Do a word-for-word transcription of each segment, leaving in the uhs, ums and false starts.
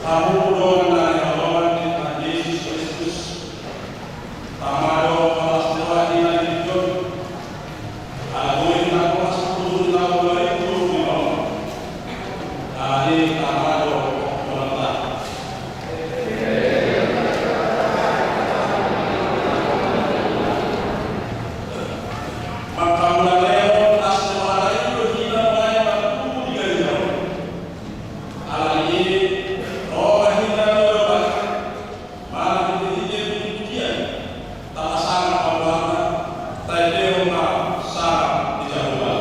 Hamu dongan na hinaholongan ni Tuhan Jesus Kristus, tama do halas ni roha ni na di tingki on. Ala boi na horas tu hita tu ari tu di malam. Alani tama do horas. Manghamuna lehon las ni rohana i do hita nuaeng marpungu di gariga on. Alani i ro ma hita di bagasan marhitehite pujipujian, tapasangap ma rohanta, taendehon ma sangap ni Jahowa.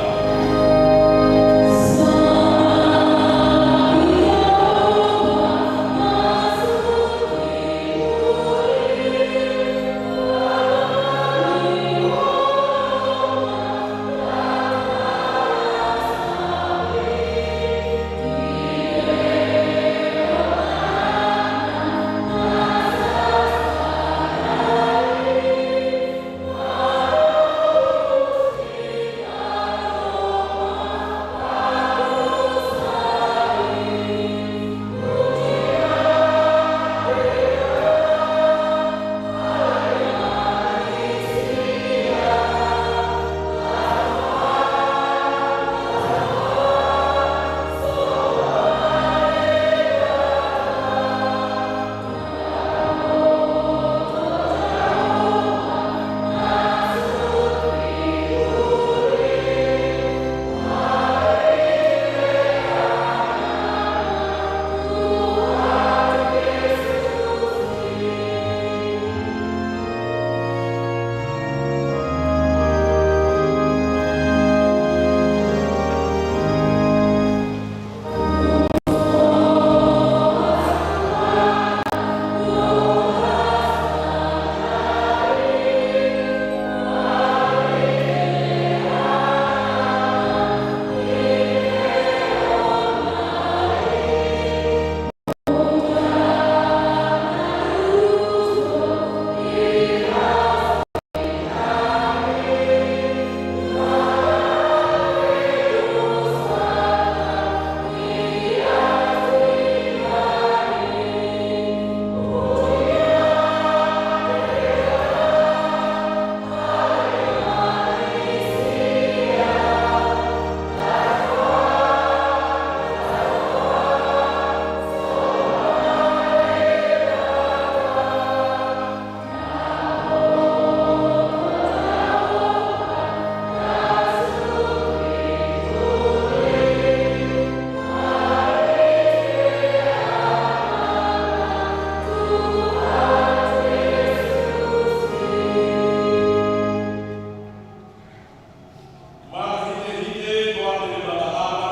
Marhitehite goar ni Debata Ama,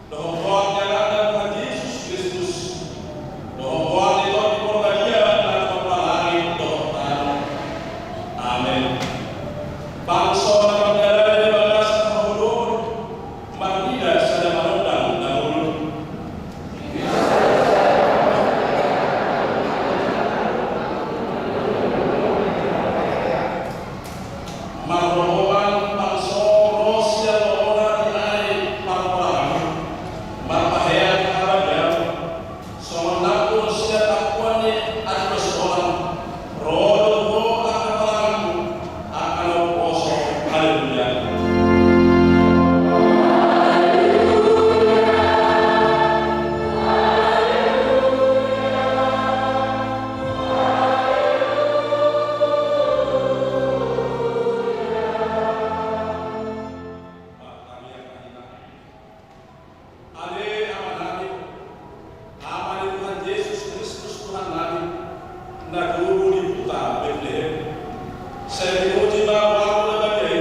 dohot goar ni Anakna Tuhan Jesus Kristus, dohot goar ni Tondi Porbadia na tumompa langit dohot tano. Amen. Bangso na mardalani di bagasan haholomon, marnida sada panondang na muruk. Marrohoman bangso ro sian lomona di ari parpolangan, marpahean habadiaon, songon nangkun sian angkuan ni ari dos holan, ro do tu ho angka palanganmu, angka na umposo. Haleluya. Ale Amanami, Ama ni Tuhan Jesus Kristus Tuhannami, na tubu di huta Betlehem. Sai dimuji ma goarmu na badia i,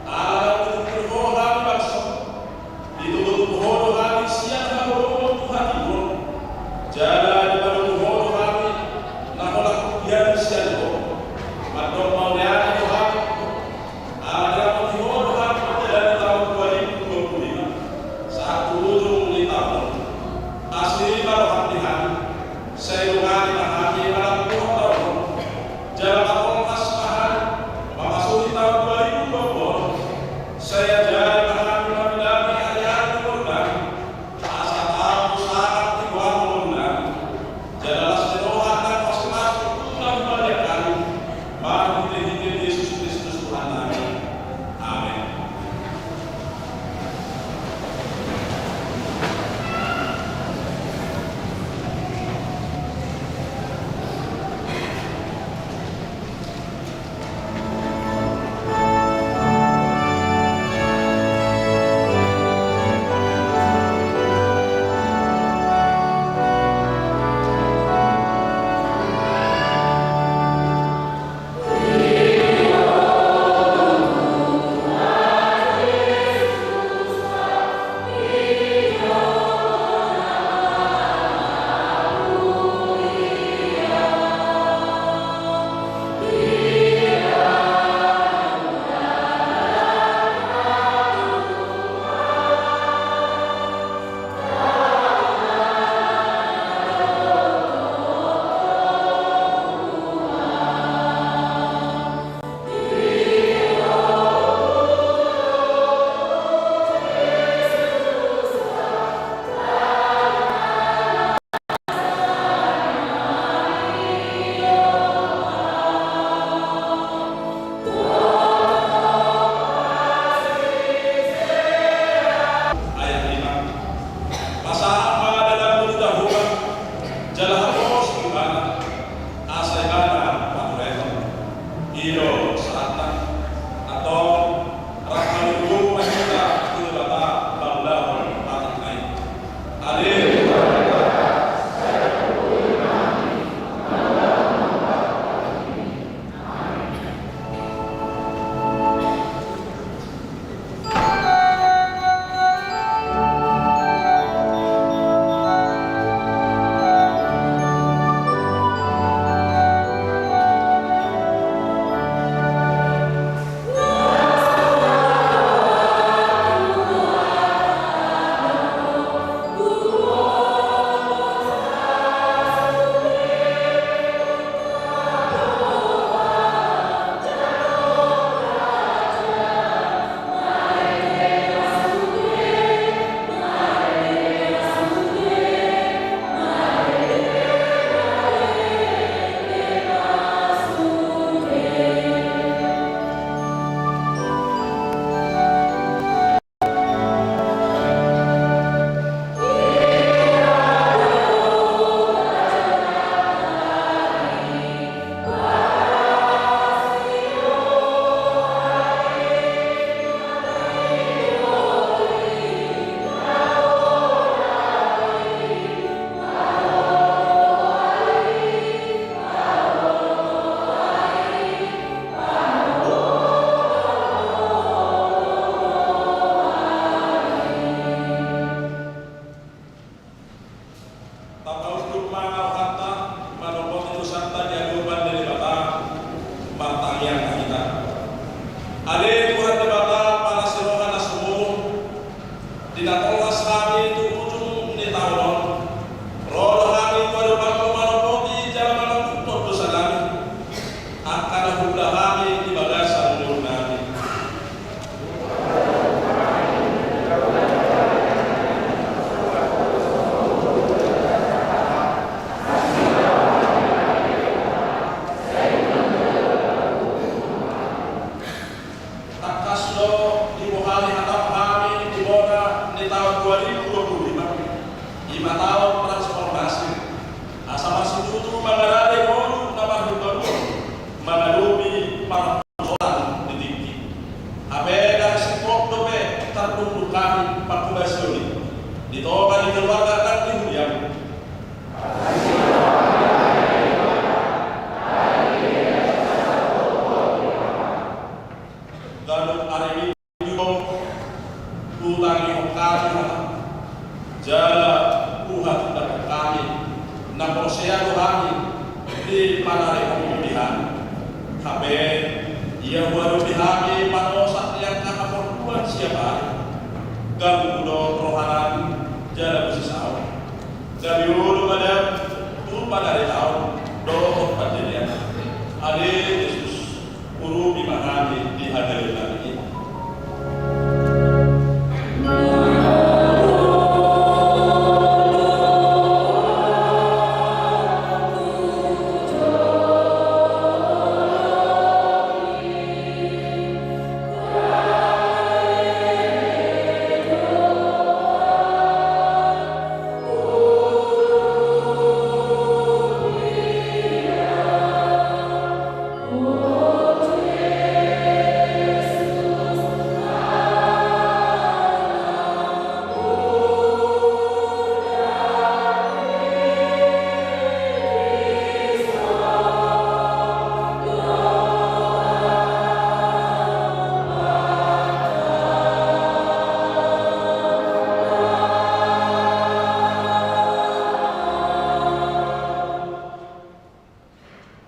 ala naung ditongtong ho hami bangso, ditotop ho do hami sian haholomon tu hatiuron, jala dipadomu ho do hami na holan hugian sian ho. Mandok mauliate do hami, ala diramoti ho do hami manjalani taon dua ribu dua puluh lima, sahat tu ujung ni taon on. Asi ma roham di hami, sai dongani ma hami manang tu taon on, jala patolhas ma hami mamasuhi taon dua ribu dua puluh onom. Sai ajari ma hami mamilami ari-ari ni ngolunami, asa tau sangap di goarmuna. Tapaunduk ma rohanta, manopoti dosanta di adopan ni Debata, martangiang ma hita. Ale Tuhan Debata, panasi roha na sumurung, di na tolhas hami tu ujung ni taon on, ro do hami tu adopanmu manopoti jala manongkuphon dosanami, angka na huula hami di bagasan ngolunami. Tangkas do dibohali hatam hami di bona ni taon dua ribu dua puluh lima, i ma taon transformasi, asa masitutu mangarade ngolu na marhimbaruon mangadopi parmusolan di tingki. Hape ndang singkop dope tardungdung hami panghobasion i di tonga ni keluarga nang di huriamu. Ganup ari Minggu hutangihon hami hata, jala huhatindangkon hami, na porsea do hami di panarehonmu di hami. Hape ia huadopi hami panosak ni angka haporluan siap ari, ganggu do rohanami jala busisaon. Gabe olo ma dam tu panaritaon dohot pandelean. Ale Jesus, urupi ma hami di hagaleonnami i.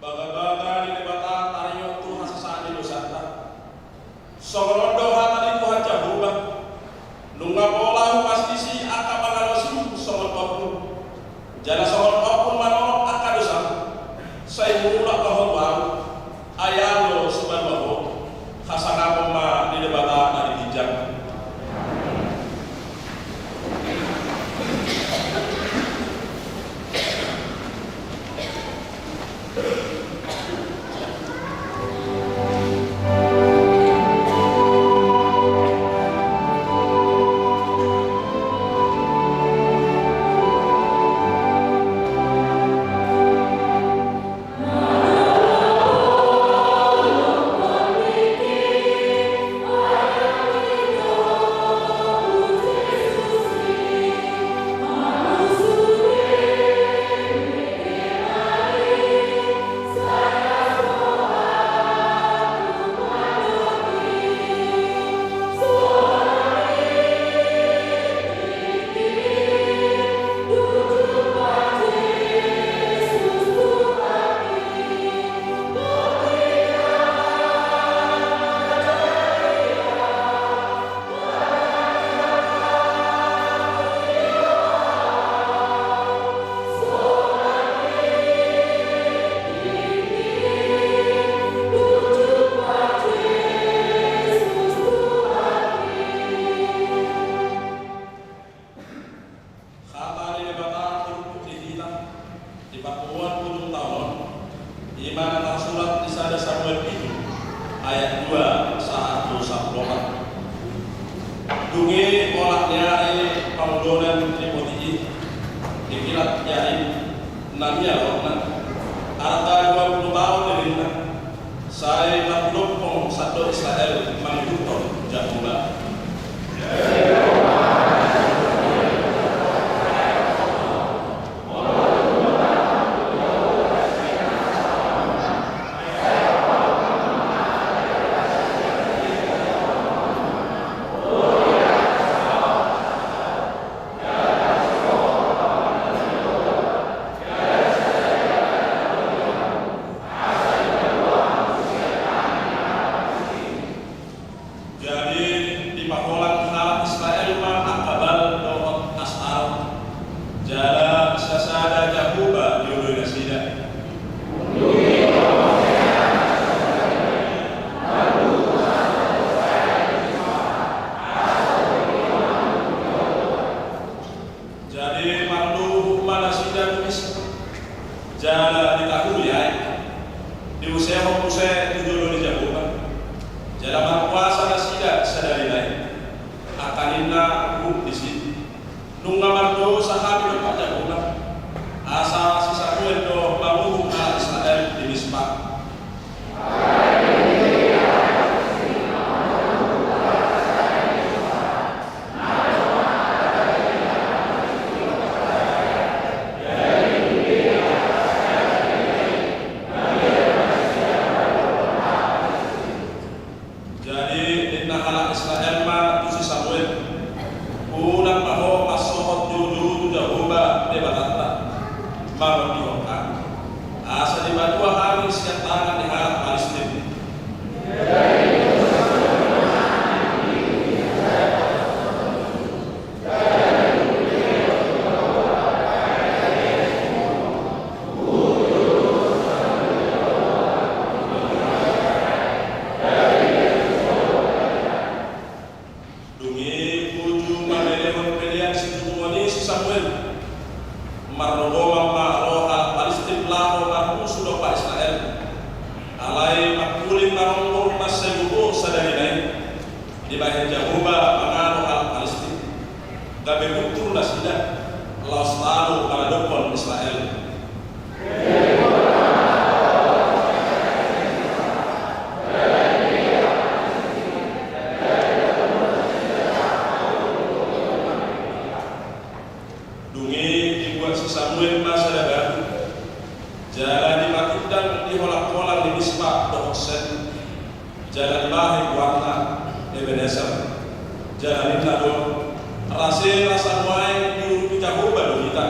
Bagabaga ni Debata taringot tu hasesaan ni dosanta. Songon on do hata ni Tuhan Jahowa: Nunga pola hupasisi angka pangalaosim songon ombun, jala songon ombun manongop angka dosam. Sai mulak ma ho tu Ahu, ai Ahu do sipanua ho. Hasangapon ma ni Debata na di ginjang. Hata ni Debata turpuk di hita di parpunguan ujung taon on, i ma na tarsurat di sada Samuel pitu ayat dua sahat tu sampulu opat. Dung i olat ni ari pangulonan ni poti i, dikilat Yair, na nialona arta dua pulu taon nilina. Sai mardophong sandok Israel mangihuthon Jahowa. Jala ditahuri aek, diusehon muse tu jolo ni Jahowa. Jala markuasa nasida sadari nai. Angka ninna guru disi: Nunga mardosa hami, dompak Jahowa. Asa si Samuel do manguhum halak Israel di Mispa. Jadi ninna halak Israel ma tu si Samuel: Unang ma ho mansohot joujoujou tu Jahowa Debatanta mangondihon hami, asa dipatua hami sian tangan ni halak Palistim. Dung i uju mangelehon pelean situtungon i si Samuel, marrogoman ma ro halak Palistim laho marmusu dompak Israel. Alai mangkuling maronggur mansai gogo sadari nai. Dibahen Jahowa mangalo halak Palistim, gabe guntur nasida laos lalu maradophon Israel. Dung i dibuat si Samuel ma sada batu, jala dipatindang di holangholang ni Mispa dohot Sen. Jala dibahen goarna Ebeneser. Jala ninna do: Rasera samuaeng diurupi Jahowa do hita.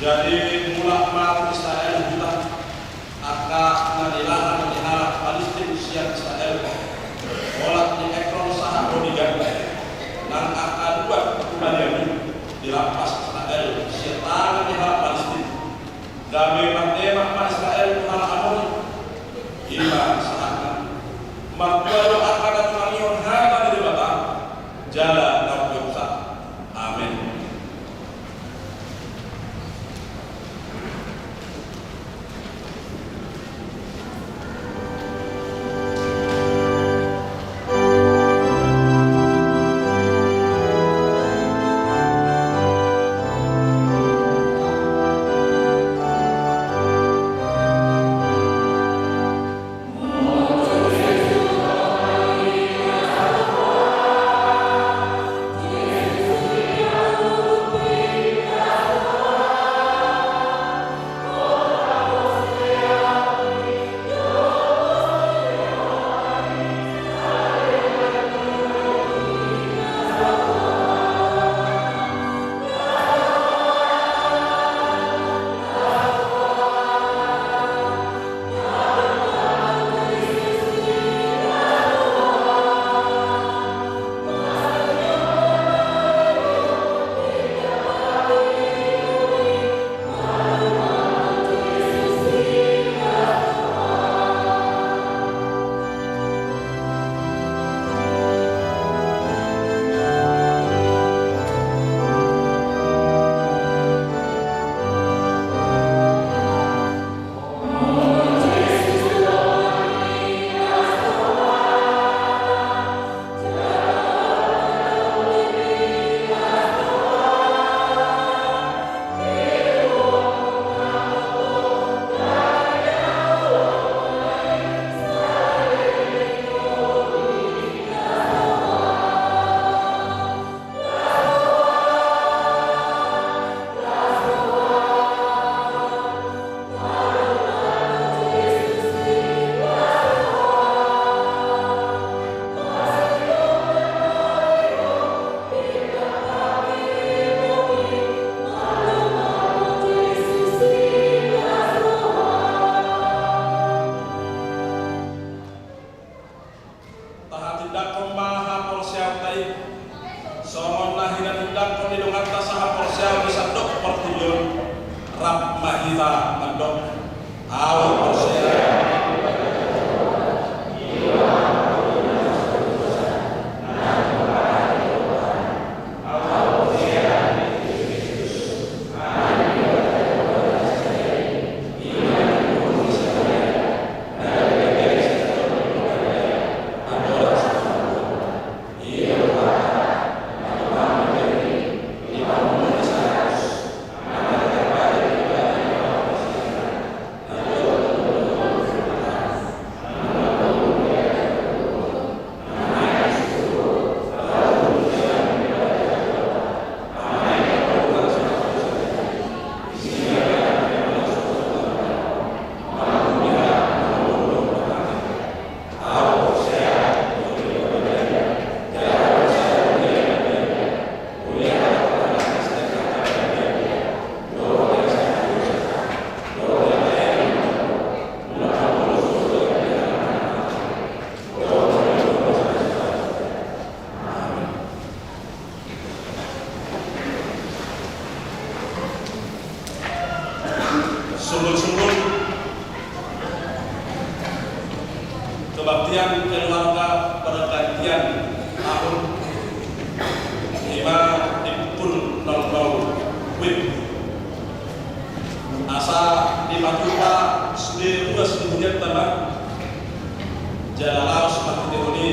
Jadi mulak ma tu Israel huta angka na dilahan ni halak Palistim sian Israel, holan di Ekron sahat ro di Gat. Nang angka dua tu balian i dirampas Israel sian tangan ni halak Palistim. Gabe mardemak ma Israel tu halak Amori. I ma sahatna. Martua do angka na tumangihon hata ni Debata jala na umpeopsa. Amen. Rap ma hita mandok: Ahu porsea. Sungkun-sungkun kebaktian keluarga pergantian tahun, ima di pukul nol nol W I B. Asa dipatupa sude ruas ni hurianta ma, jala laos marhite on i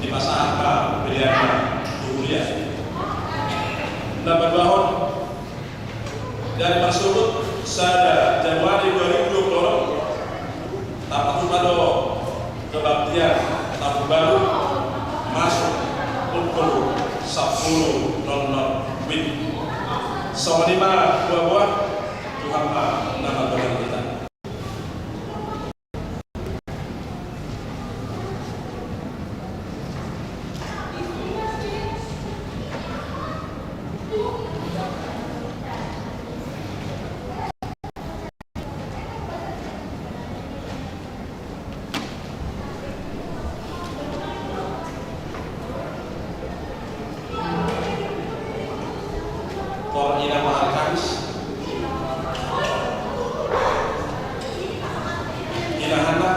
dipasahat ma pelean tu huria. Na paduahon, dari marsogot sada Januari dua ribu dua puluh onom, tapatupa do kebaktian tahun baru masuk pukul sampulu nol nol W I B. Songon i ma boa-boa, Tuhan ma na mandongani hita. Tor ina ma Alkamis. Ina hana.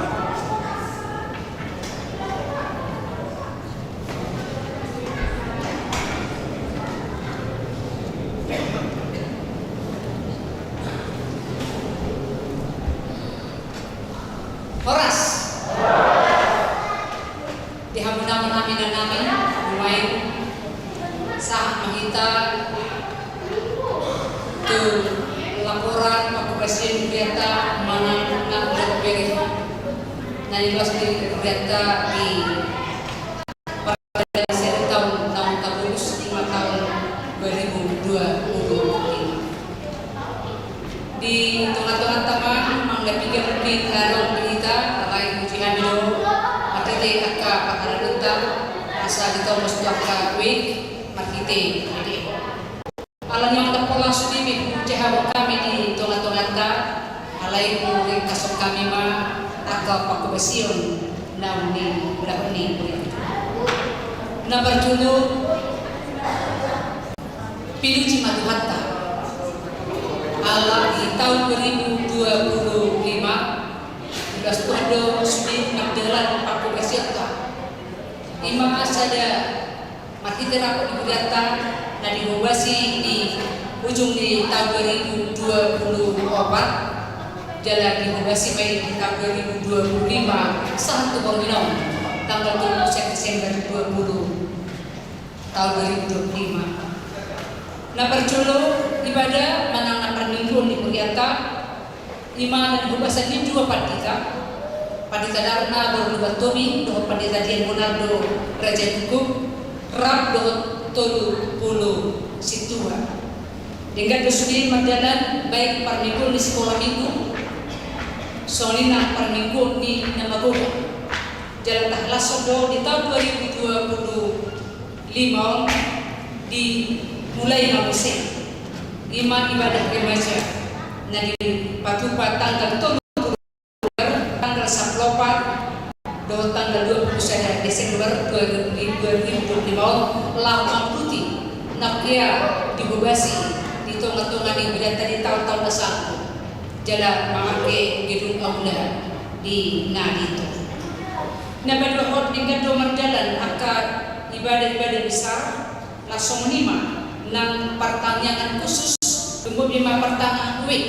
Horas. Di hamu na nami na nami, mulai sahat ma hita tu laporan pangkobasion hurianta manang na udah bere na niloas ni hurianta di Pardalanan Seri tahun, tahun tabolus, ima tahun dua ribu dua puluh lima. Di tonga-tonganta ma, manang na piga mungkin na adong di hita, alai hujaha hami do marhite angka parhalado ta, asa ditobus tu angka wijk marhite ede. Alani on, ndang pola sude be hujaha hami di tonga-tonganta, alai huringkashon hami ma angka pangkobasion naung niulahon ni hurianta. Na parjolo, pinuji ma Tuhanta. Ala di tahun dua ribu dua puluh lima, diloas Tuhan do sude mardalan pangkobasionta. Ima sada marhite rapot ni hurianta na dihobasi di ujung ni tahun dua ribu dua puluh opat, jala dihobasi ma i di tahun dua ribu dua puluh lima, sahat tu borngin on, tanggal dua puluh satu Desember dua puluh, tahun dua ribu dua puluh lima. Na parjolo, ibadah manang na parmingguon ni hurianta, ima na nihobasan ni dua pandita, Pandita Darna boru ni Lubantomi dohot Pandita Dian Bonardo Raja Dukuh, rap dohot tolu pulu sintua. Denggan do sude mardalan, baik parmingguon ni sikola minggu, songon i nang parmingguon ni na magodang. Jala tahalashon do di tahun dua ribu dua puluh lima on dimulai ma muse, ima ibadah remaja na dipatupa tanggal tolu, tanggal sampulu opat dohot tanggal dua puluh sada Desember dua ribu dua puluh lima on, laho mangikuti na hea dihobasi di tonga-tonga ni hurianta di taon-taon na salpu, jala mangangke gedung aula di na di ito. Na paduahon, denggan do mardalan angka ibadah-ibadah besar, laos songon i ma nang partangiangan khusus, lumobi ma partangiangan wijk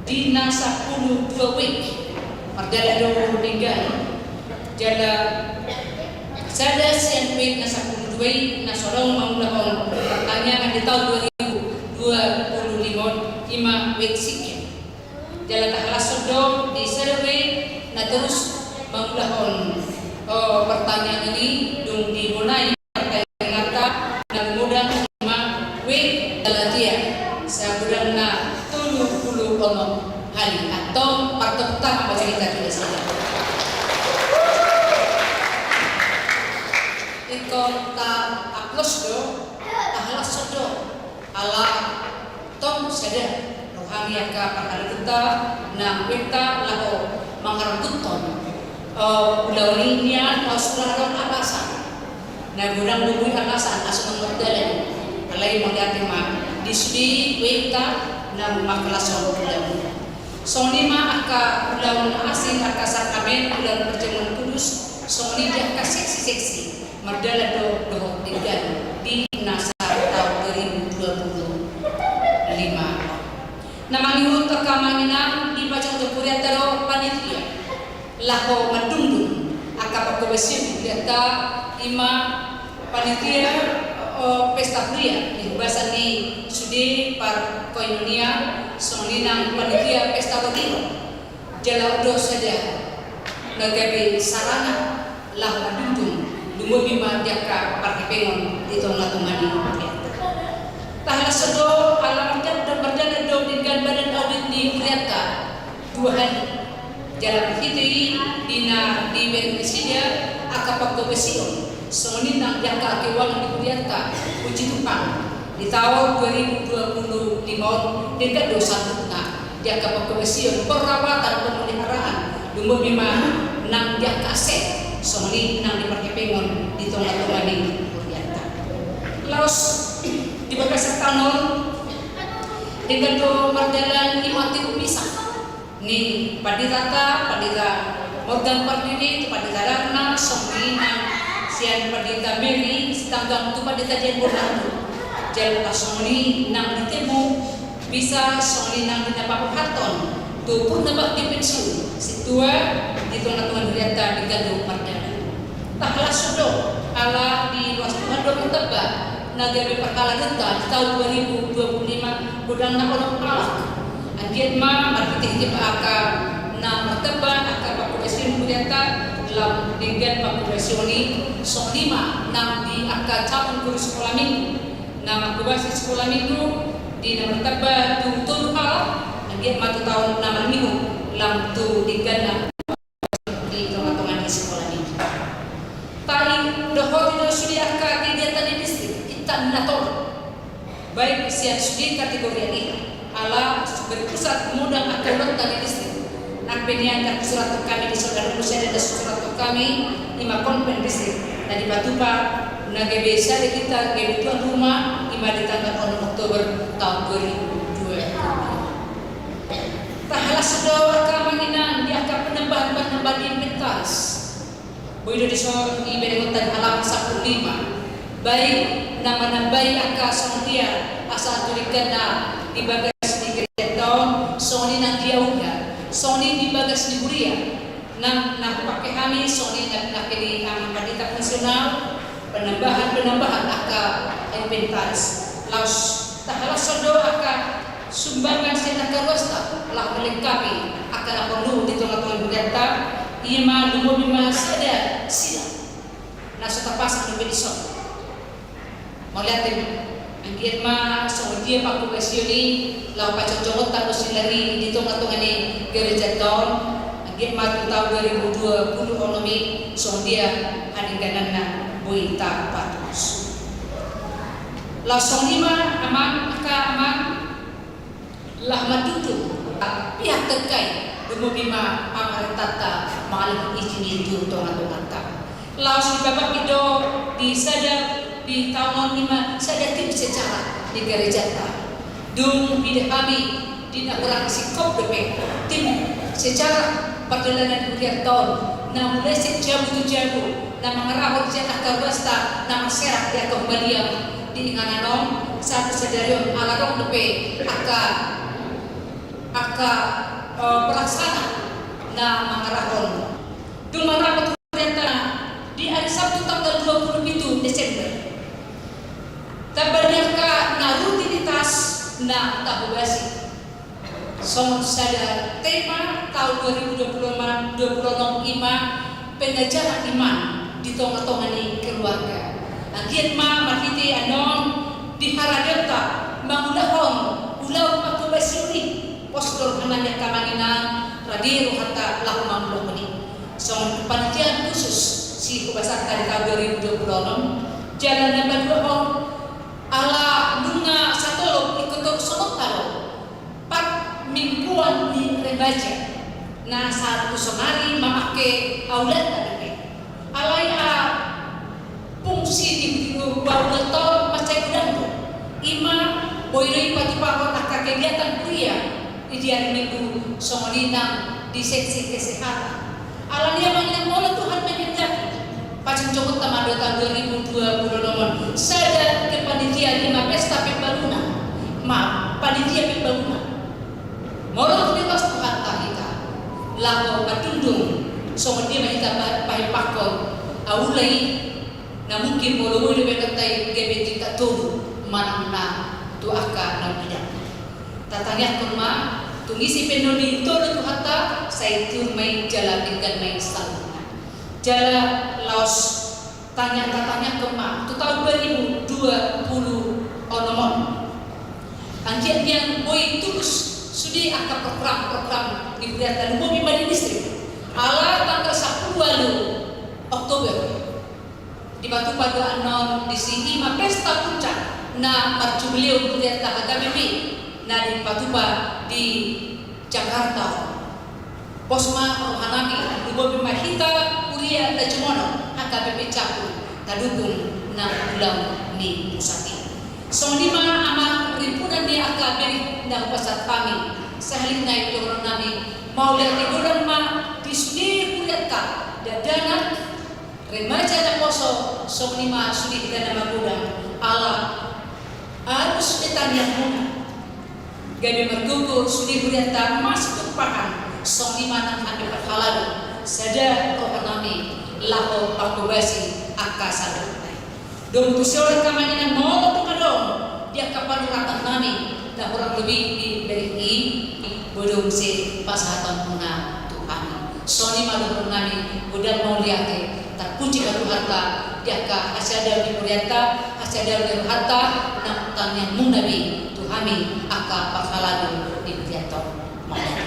di na sampulu dua wijk. Mardalan do denggan, jala sada sian wijk na sampulu dua i na so adong mangulahon partangiangan di taon dua ribu dua puluh lima on, i ma wijk Singkil. Jala tahalashon do di sada wijk na torus mangulahon, o, partangiangan i dung di bona i partangianganta, na godang i ma wijk Galatia, sagodangna tolu pulu onom hali. Antong martepuk tangan ma jo hita tu nasida. Ingkon ta-applause do, tahalashon do, ala tong sada roha ni angka parhalado ta nang wijk ta laho mangarangkuthon, o, ulaon i nian, o, sude adong alasan. Na godang do boi alasan asa unang mardalan. Alai mauliate ma di sude wijk ta na mangkalashon ulaon i. Songon i ma angka ulaon na asing, angka sakramen, ulaon parjamuan kudus, songon i di angka seksi-seksi. Mardalan do dohot denggan di na sataon dua ribu dua puluh lima. Na mangihut angka amang inang, dipajongjonghon hurianta do panitia laho mandungdung angka panghobasion di hurianta, i ma panitia, o, pesta huria di hubasan ni sude parkoinonia, songon i nang panitia pesta rodiro. Jala on do sada na gabe sarana laho mandungdung, lumobi ma di angka parhepengon di tonga-tonga ni hurianta. Tahalashon do ala mardalan do, mardalan do denggan badan audit ni hurianta dua hali. Jala marhite i di na dibereng nasida angka panghobasion, songon i nang di angka keuangan di hurianta, puji Tuhan, di taon dua ribu dua puluh lima on denggan do saluhutna di angka panghobasion, perawatan, pemeliharaan, lumobi ma nang di angka aset, songon i nang di parhepengon di tonga-tonga ni hurianta. Laos di bagasan taon on denggan do mardalan i ma tirupisan ni panditanta, Pandita Morgan Pardede, tu Pandita Darna, songon i nang sian Pandita Mary Sitanggang tu Pandita Dian Bornando. Jala songon i nang di Tebo Bisa, songon i nang di na paborhathon tu Purna Bakti Pensiun, sintua di tonga-tonga ni hurianta denggan do mardalan. Tahalashon do, ala diloas Tuhan do martamba na gabe parhaladonta di taon dua ribu dua puluh lima, godang na onom halak. Anggiat ma marhite-hite angka na martamba angka panghobasion di hurianta, lam denggan panghobasion i, songon i ma nang di angka cabang guru sikola minggu na manghobasi sikola minggu, di na martamba tu tolu halak, anggiat ma tu taon na marnihut lam tu dengganna di tonga-tonga ni sikola i. Tadohoti do sude angka kegiatan di distrik, intan na tolu. Baik sian sude kategori i, ala berpusat modang angka ulaonta di distrik. Nang pe nian na husurat tu hami di son, na husurat tu hami, i ma konven distrik na dipatupa, na gabe sada hita gabe tuan rumah, i ma di tanggal onom Oktober taon dua ribu dua puluh. Tahalashon do angka amang inang di angka penambahan-penambahan inventaris. Boi do dison di berengonta di halaman sampulu lima. Baik na manambai angka songon dia asa tu dengganna di bagas ni gerejanta on, songon i nang di aula, songon i di bagas ni huria. Nang na hupake hami, songon i nang na hupake di amang pandita fungsional, penambahan-penambahan angka inventaris. Laos tahalashon do angka sumbangan sian angka ruasta laho melengkapi angka na porlu di tonga-tonga ni hurianta, i ma lumobi ma sada sila na so tapasang dope dison. Mauliate ma. Anggiat ma songon dia panghobasion i laho pajongjongonta do sila i di tonga-tonga ni gerejanta on, anggiat ma tu taon dua ribu dua puluh onom i songon dia hadenggananna boi tapatusu. Laos songon i ma amang, angka amang, laho mandungdung pihak terkait, lumobi ma pamarentanta mangalehon izin i tu tonga-tonganta. Laos dipabangkit do di sada, di taon on i ma sada tim sejarah di gerejanta. Dung huida hami di na hurang singkop dope tim sejarah pardalanan huria on, na mulai sian jabu tu jabu, na mangarahon sian angka ruasta na marserak di angka humaliang di inganan on, sahat tu sadari on ala adong dope angka, angka, eh, pelaksana na mangarahon. Dung marapot hurianta di ari Sabtu tanggal dua puluh pitu Desember, tamba di angka na rutinitas na tahobasi. Songon sada tema taon dua ribu dua puluh onom, dua puluh onom i ma pengajaran iman di tonga-tonga ni keluarga. Anggiat ma marhite annon di haradeonta mangulahon ulaon panghobasion i, pos do rohanami angka amang inang, rade rohanta laho mangulahon i. Songon panitiaan khusus sihobasanta di taon dua ribu dua puluh onom, jala na paduahon, ala nunga satolop ingkon torus songonta do parmingguan ni remaja na sahat tu sonari mamangke aulanta dope. Alai, ah, fungsi di, di, di, di, di, di, mansai godang do. I ma boi do i patupahon angka kegiatan huria di, di ari Minggu, songon i nang di seksi kesehatan. Alani i amang inang, molo Tuhan manghendaki, pajongjongonta ma do taon dua ribu dua puluh onom on sada kepanitiaan, i ma pesta pembangunan. Ma, panitia pembangunan. Molo tung dibahen Tuhanta hita laho mandundung, songon dia ma hita pa-, pahempakkon aula i, na mungkin molo boi do bahenonta i gabe tingkat tolu manang na tu angka na umdidangna. Tatangiangkon ma, tung ise pe annon ditoloi Tuhanta, sai tiur ma i jala denggan ma i saluhutna. Jala laos tangiang, tatangiangkon ma tu taon dua ribu dua puluh onom on, anggiat nian boi tulus sude angka program-program di hurianta, lumobi ma di distrik. Ala tanggal sampulu ualu Oktober dipatupa do annon disi, i ma pesta puncak na marjubileu hurianta H K B P na dipatupa di Jakarta. Pos ma rohanami, lumobi ma hita huria na jumono, H K B P Cakung, tadukung na ulaon ni pusat i. Songon i ma amang rimpunan ni angka bere na hupasahat hami, sahali nai dohononnami mauliate godang ma di sude hurianta, dakdanak, remaja, naposo, songon i ma sude hita na magodang, ala arus ni tangiangmuna gabe margogo sude hurianta masitumpahan, songon i ma nang hande parhalado, sada rohanami laho manghobasi angka saluhutna i. Dung tusi on angka amang inang, molo tung adong di angka panuratannami na hurang lobi di bere i, boi do muse pasahatonmuna tu hami. Songon i ma dohononnami, godang mauliate, tarpuji ma Tuhanta di angka hasadaon ni hurianta, hasadaon ni rohanta, nang tangiangmuna be tu hami angka parhalado di hurianta on. Mauliate.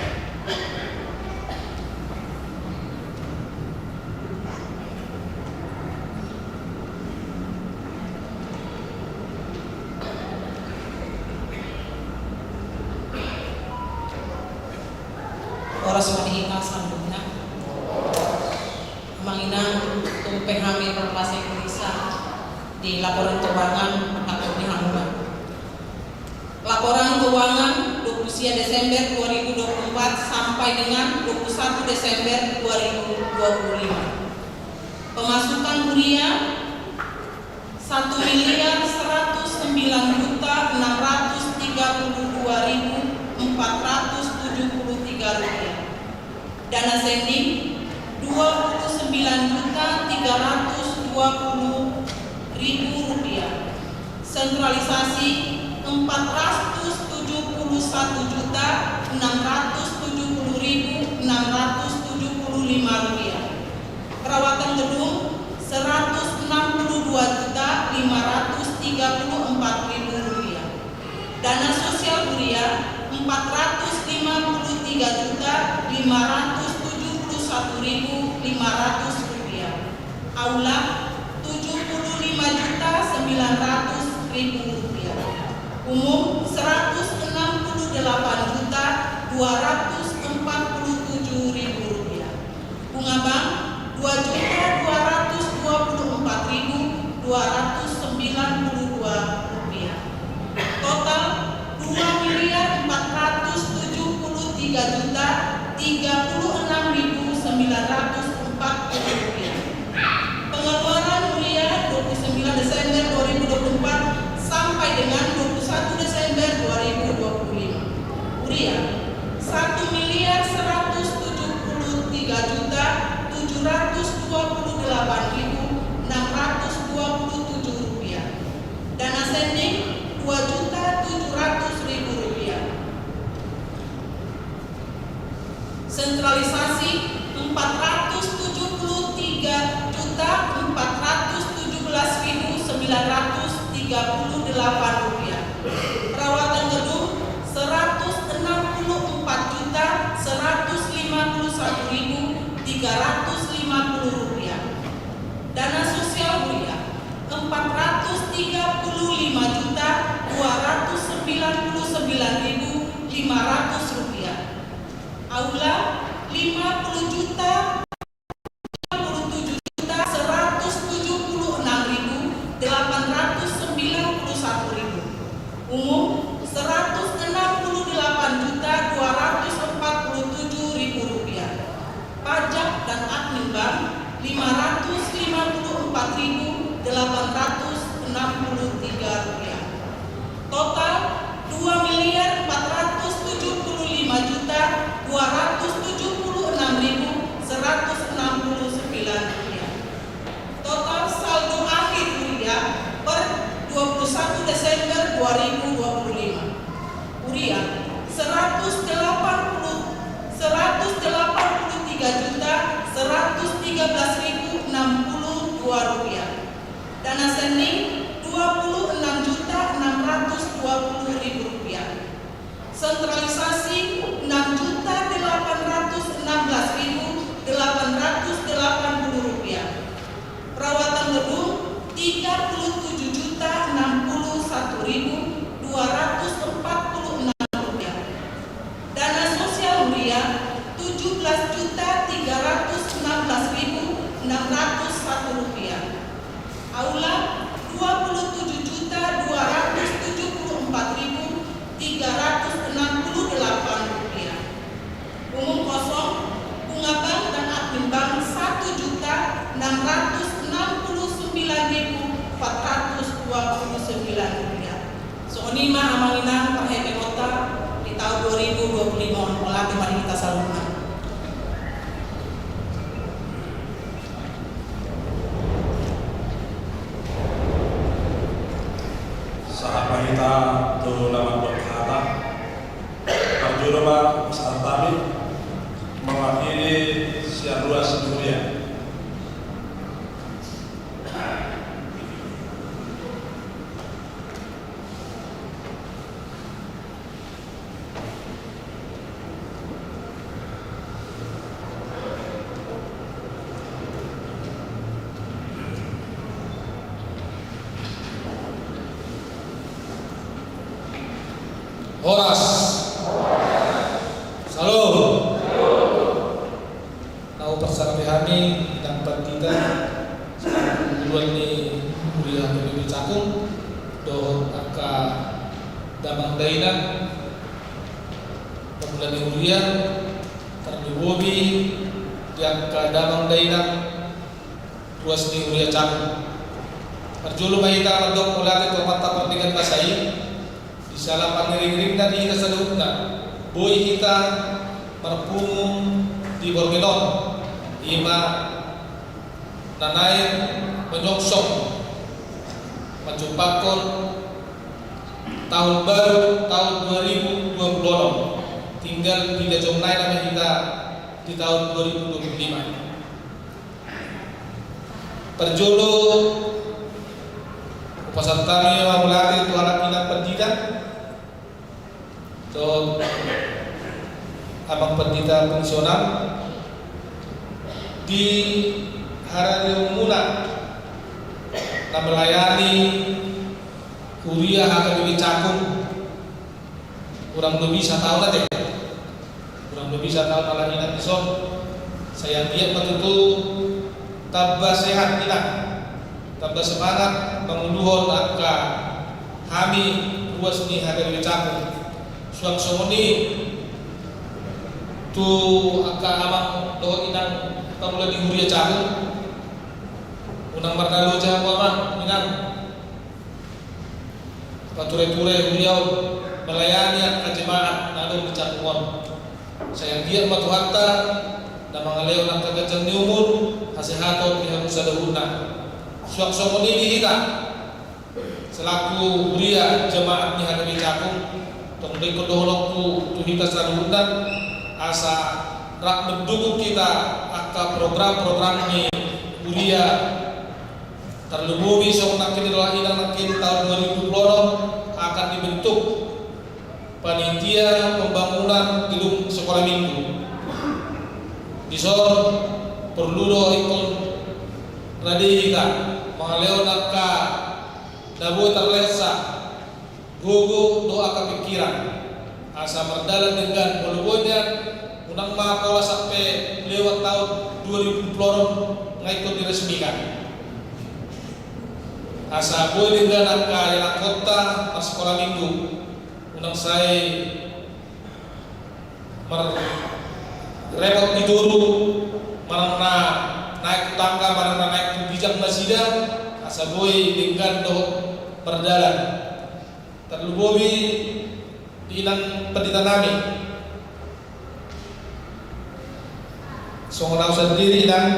Horas ma di hita saluhutna. Amang inang, tung pe hami parmasai tulisan di laporan keuangan, hapot ni hamuna. Laporan keuangan dua puluh sia Desember dua ribu dua puluh empat sampai dengan dua puluh satu Desember dua ribu dua puluh lima. Pemasukan huria satu miliar seratus sembilan juta enam ratus tiga puluh dua ribu empat ratus tujuh puluh tiga rupiah. Dana sending dua puluh sembilan juta tiga ratus dua puluh ribu rupiah. Sentralisasi empat ratus tujuh puluh satu juta enam ratus tujuh puluh ribu enam ratus tujuh puluh lima rupiah. Perawatan gedung seratus enam puluh dua juta lima ratus tiga puluh empat ribu rupiah. Dana sosial huria empat ratus lima puluh tiga juta lima ratus tujuh puluh satu ribu lima ratus rupiah. Aula tujuh puluh lima juta sembilan ratus ribu rupiah. Umum seratus enam puluh delapan juta dua ratus empat puluh tujuh ribu rupiah. Bunga bank dua juta dua ratus dua puluh empat ribu dua ratus sembilan puluh dua rupiah. Total dua juta tiga puluh enam ribu sembilan ratus empat puluh rupiah. Pengeluaran huria dua puluh sembilan Desember dua ribu dua puluh empat sampai dengan dua puluh satu Desember dua ribu dua puluh lima. Huria, satu miliar seratus tujuh puluh tiga juta tujuh ratus dua puluh delapan ribu enam ratus dua puluh tujuh rupiah. Dana sending, dua juta tujuh ratus ribu rupiah. Sentralisasi, empat ratus tujuh puluh tiga juta empat ratus tujuh belas ribu sembilan ratus tiga puluh delapan rupiah. Perawatan gedung, seratus enam puluh empat juta seratus lima puluh satu ribu tiga ratus lima puluh rupiah. Dana sosial huria, empat ratus tiga puluh lima juta dua ratus sembilan puluh sembilan ribu lima ratus rupiah. Aula, lima puluh juta, lima puluh tujuh juta seratus tujuh puluh enam ribu delapan ratus sembilan puluh satu ribu. Umum, seratus enam puluh delapan juta dua ratus empat puluh tujuh ribu rupiah. Pajak dan admin bank, lima ratus lima puluh empat ribu delapan ratus enam puluh tiga rupiah. Total, dua miliar empat ratus tujuh puluh lima juta dua ratus tujuh puluh enam ribu seratus enam puluh sembilan rupiah. Total saldo akhir huria per dua puluh satu Desember dua ribu dua puluh lima. Huria, seratus delapan puluh, seratus delapan puluh tiga juta seratus tiga belas ribu enam puluh dua rupiah. Dana sending, dua puluh enam juta enam ratus dua puluh ribu rupiah. Sentralisasi, enam juta delapan ratus enam belas ribu delapan ratus delapan puluh rupiah. Perawatan gedung, tiga puluh tujuh juta enam puluh satu ribu dua ratus empat puluh enam rupiah. Dana sosial huria, tujuh belas juta tiga ratus enam belas ribu enam ratus satu rupiah. Aula, dua puluh tujuh juta dua ratus tujuh puluh empat ribu tiga ratus enam puluh delapan rupiah. Umum kosong, bunga bank dan admin bank, satu juta enam ratus enam puluh sembilan ribu empat ratus dua puluh sembilan rupiah. Songon i ma amang inang parhitegonta di taon dua ribu dua puluh lima on. Mauliate ma di hita saluhutna. Sahat ma hita tu na mandok hata. Parjolo ma pasahat hami mewakili sian ruas ni huria. Horas. Salam. Na huparsangapi hami, inang pandita, selaku uluan ni huria H K B P Cakung, dohot angka damang dainang, pangula ni huria, tarlumobi di angka damang dainang ruas ni huria Cakung. Parjolo ma hita mandok mauliate tu Amanta Pardenggan Basa i, di siala pangiring-iringna di hita saluhutna, boi hita marpungu di borngin on, i ma na naeng manyongsong manjumpangkon taon baru, taon dua ribu dua puluh enam. Tinggal piga jom nai nama hita di taon dua ribu dua puluh lima. Parjolo, hupasahat hami ma mauliate tu halak inang pandita, tu amang pandita fungsional di hararion muna na melayani huria H K B P Cakung. Kurang lobi sataon ate. Kurang lobi sataon ala inang dison. Sai anggiat ma tutu tamba sehat inang, tamba semangat manguluhon angka hami ruas ni H K B P Cakung. Suang songon i Tu angka amang dohot inang pangula di huria Cakung. Unang marnaloja hamu amang, inang, pature-ture huria on, melayani angka jemaat na adong di Cakung on. Sai anggiat ma Tuhanta na mangalehon angka ganjang ni umur, hasehaton di hamu saluhutna. Suang songon i di hita selaku huria jemaat ni H K B Cakung, tong do ingkon dohononku tu hita saluhutna, asa rap mendukung hita angka program-program ni huria. Tarlumobi songon nangkin di roha inang, nangkin taon dua ribu dua puluh enam akan dibentuk panitia pembangunan gedung sekolah minggu. Dison porlu do ingkon rade hita mangalehon angka na boi tarlensa, gogo dohot angka pingkiran, asa mardalan denggan. Molo boi nian, unang ma pola sampe lewat taon dua ribu dua puluh enam nga ingkon diresmikan. Asa boi denggan angka ianakhonta marsekolah minggu. Unang sai marrepot di toru, manang na naek tu tangga, manang na naek tu ginjang nasida, asa boi denggan dohot mardalan. Tarlumobi di inang pandita nami. Songon au sandiri, inang,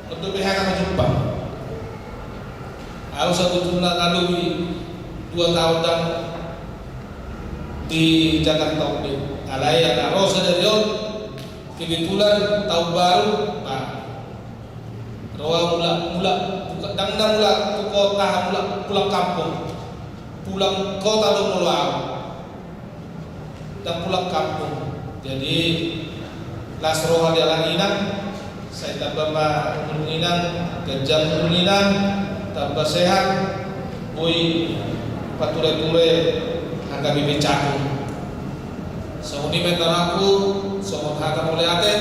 on dope hami na jumpang. Au sabotulna nga lobi dua taon ndang di Jakarta on be. Alai ala ro sadari on, kebetulan taon baru, bah, ro au mulak, mulak, buka, ndang na mulak tu kota, mulak, pulang kampung. Pulang kota do molo au. Ndang pulang kampung. Jadi, las roha di halak inang, sai tamba ma umur ni inang, ganjang umur ni inang, tamba sehat, boi pature-ture H K B P Cakung. Songon i ma hata nangku, songon hata mauliate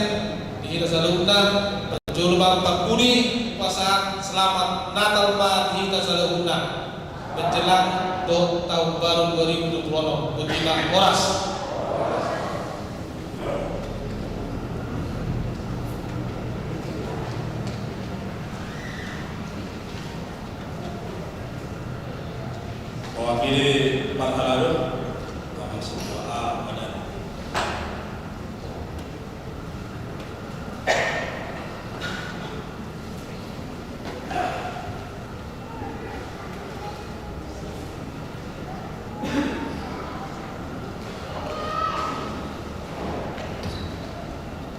di hita saluhutna, parjolo ma tarpudi pasahat selamat Natal ma di hita saluhutna. Menjelang dohot taon baru dua ribu dua puluh enam. Boti ma, horas. Mewakili parhalado, Bapak Ketua A Madani.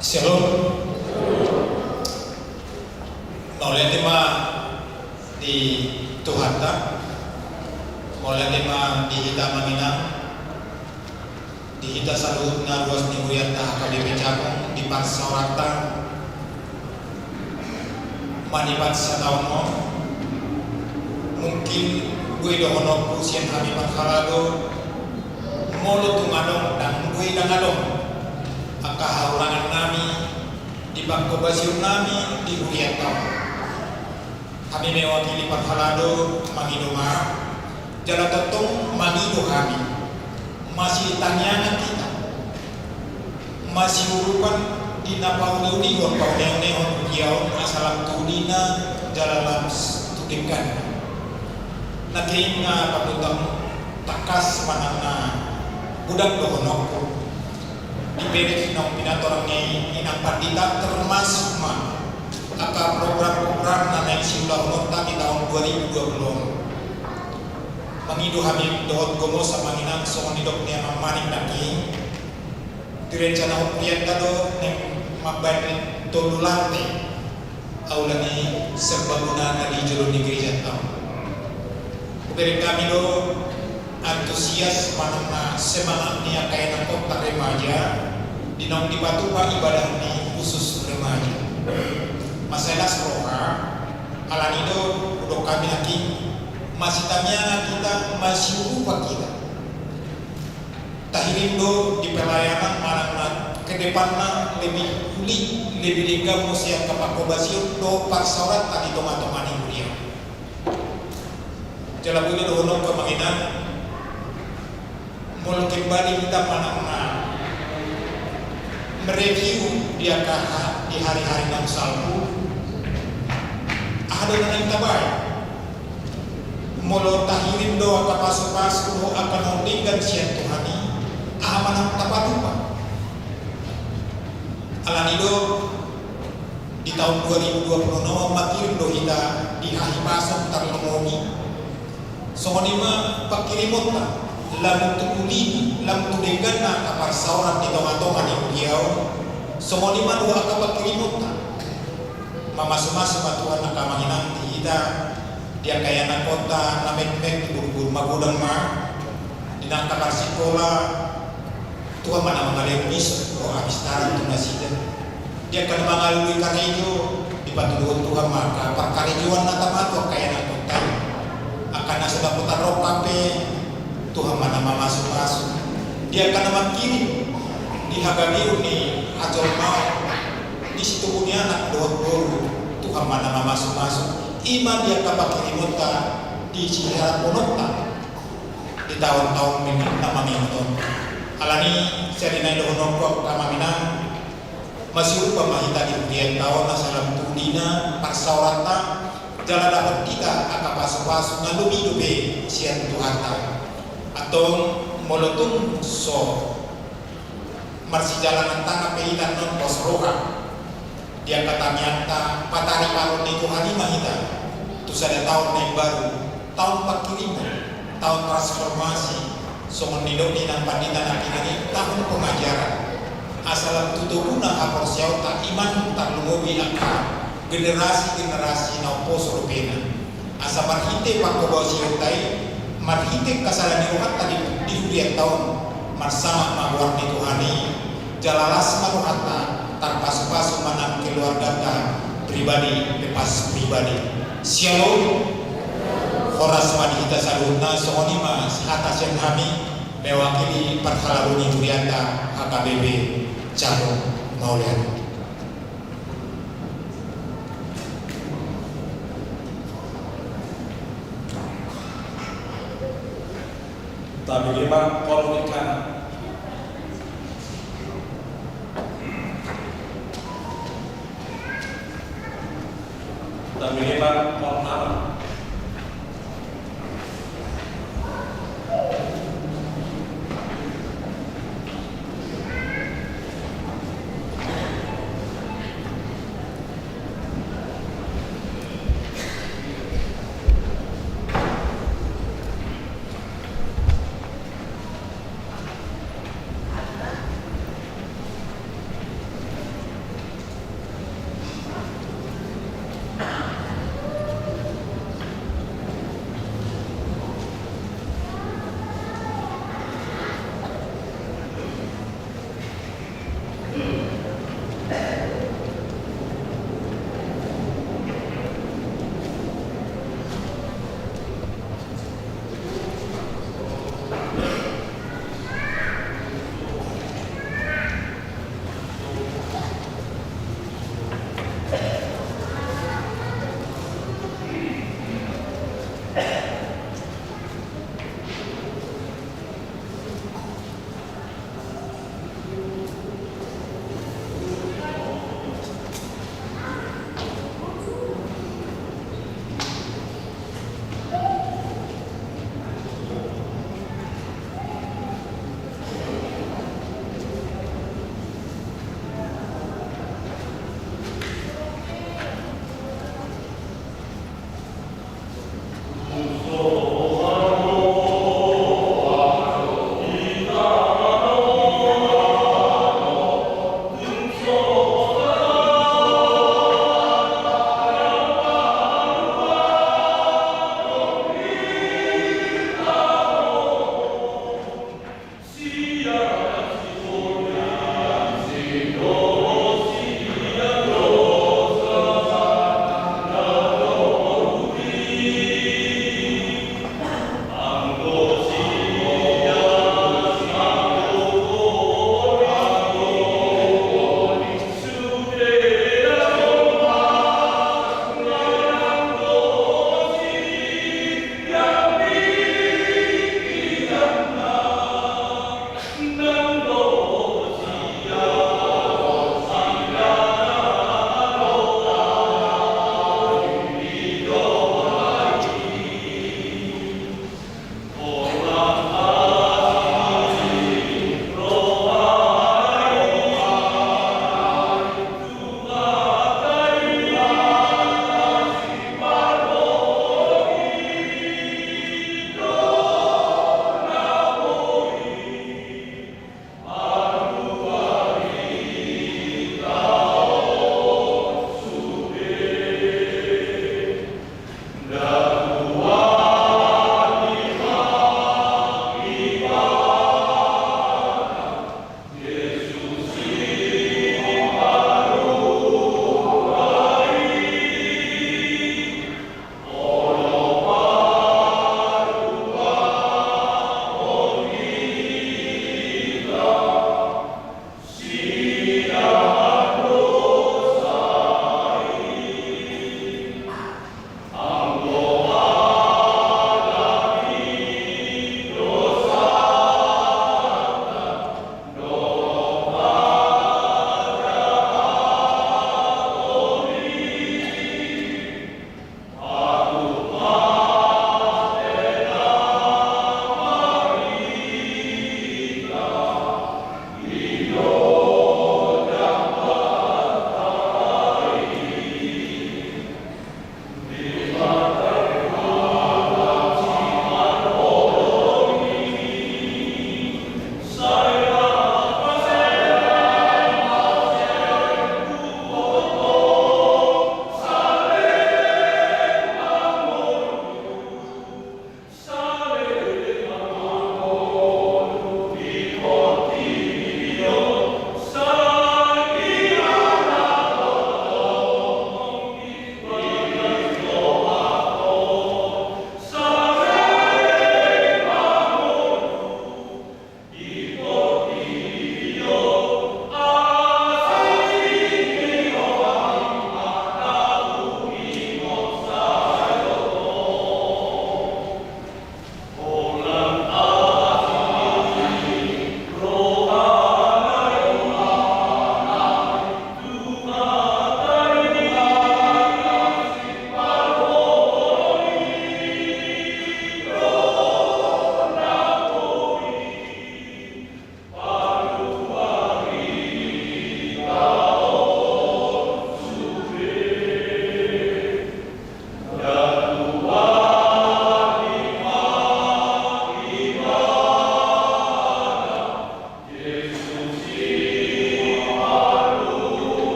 Syalom. Mauliate ma di Tuhanta, mauliate ma di hita amang inang, di hita saluhutna ruas ni hurianta H K B P Cakung di parsaoranta manipat sataon on. Mungkin boi dohononku sian hami parhalado, molo tung adong, ndang boi ndang adong angka hahurangan nami di pangkobasion nami di hurianta on. Hami mewakili parhalado mangido ma, jala tongtong mangido hami, masitangiangan hita, masiurupan di na pauli-ulihon, paune-unehon huria on asa lam tu udina jala lam tu dengganna. Nangkin nga pamungka tangkas manang na godang dohononku. Diberek naung pinatorang ni inang pandita, termasuk ma angka program-program na naeng siulahononta di taon dua ribu dua puluh. Mangido hami dohot gomos amang inang, songon nidok ni amang Manik nangkin, direncanahon hurianta do naeng mambaen tolu lante aula ni serbaguna na di jolo ni gerejanta on. Hubereng hami do antusias manang na semangat ni angka ianakhonta remaja di naung dipatupa ibadah ni khusus remaja. Mansai las roha, alani do hudok hami nangkin, masitangiangan hita, masiurupan hita. Tahirim do di pelayanan manang na ke depanna lebih uli, lebih denggan muse angka pangkobasion dohot parsaoranta di tonga-tonga ni huria. Jala boi do dohononku amang inang, molo kembali hita manang na Mereview di angka ha-, di hari-hari na salpu. Aha do na naeng tabaen? Molo tahirim do angka pasupasu dohot angka na umdenggan sian Tuhan i, aha ma na tapatupa? Alani do, di taon dua ribu dua puluh enam mangkirim do hita di hahipason tarlumobi. Songon i ma pangkirimonta, lam tu ulina, lam tu dengganna angka parsaoran di tonga-tonga ni huria on. Songon i ma dohot angka pangkirimonta. Mamasu-masu ma Tuhan angka amang inang di hita, di angka ianakhonta na metmet, di boru-boru magodang ma, di na angka marsikola, Tuhan ma na mangalehon ison dohot hapistaran tu nasida. Di angka na mangalului karejo, dipatuduhon Tuhan ma angka parkarejoan na tama tu angka ianakhonta i. Angka na so dapotan rongkap pe, Tuhan ma na mamasu-masu. Di angka na mangkirim di hagabeon ni hajolmaon, di situbu ni anak dohot boru, Tuhan ma na mamasu-masu. I ma di angka pangkirimonta di siharaphononta di taon-taon na mangihuthon. Alani sian i na nidohononku angka amang inang, masiurupan ma hita di hurianta on asa lam tu ulina parsaoranta, jala dapot hita angka pasupasu na lobi dope sian Tuhanta. Antong molo tung so marsijalangan tangkas pe hita annon pos roha, di angka tangiangta, patariparon ni Tuhan i ma hita tu sada taon na imbaru, taon pangkirimon, taon transformasi, songon nidok ni inang pandita nangkiningan i, tahun pengajaran. Asa lam tu toguna haporseaonta, iman, tarlumobi angka generasi-generasi na umposo dope na. Asa marhite panghobasionta i, marhite angka sala ni rohanta di, di hurianta on, marsangap ma goar ni Tuhan i, jala las ma rohanta, tarpasu-pasu ma nang keluarganta pribadi pe pas pribadi. Syalom. Horas ma di hita saluhutna, songon i ma hata sian hami, mewakili parhalado ni hurianta H K B P Cakung. Mauliate. Tabege ma kolom ni kanan. Tabege ma kolom ni kanan.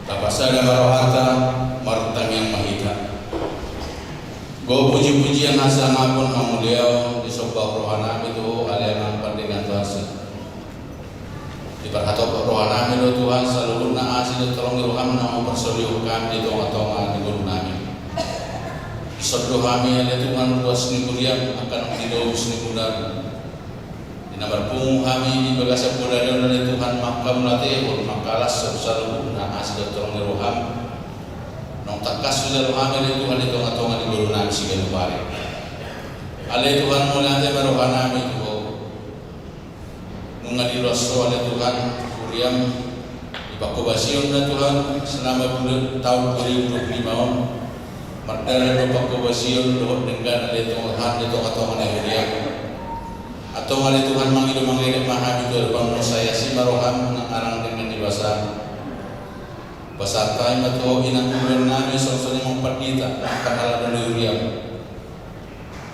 Tapasada ma rohanta, martangiang ma hita. Gogo puji-pujian hasangapon hamuliaon disomba rohanami tu Ho ale Amang Pardenggan Basa. Diparhatop rohanami do Tuhan saluhutna asi dohot holong ni roham na huparsolihon hami di tonga-tonga ni ngolunami. Dison do hami ale Tuhan ruas ni huriam angka na di lobus ni huriam. Di na marpungu hami di bagasan poda ni on ale Tuhan mangkamauliatehon mangkalashon saluhutna asi dohot holong ni roham. Naung tangkas hujalo hami ale Tuhan di tonga-tonga ni ngolunami siganup ari. Ale Tuhan mauliate ma rohanami tu Ho. Nunga diloas Ho ale Tuhan huriam di panghobasion na Tuhan selama bulan taon dua ribu dua puluh lima on. Mardalan do panghobasion dohot denggan ale Tuhan di tonga-tonga ni huriam. Antong ale Tuhan mangido mangelek ma hami tu adopanMu sai asi ma roham nang arang denggan ni basam. Pasahat hami ma tu Ho inang tubuan nami songon i ma pandita nang parhalado ni huriam.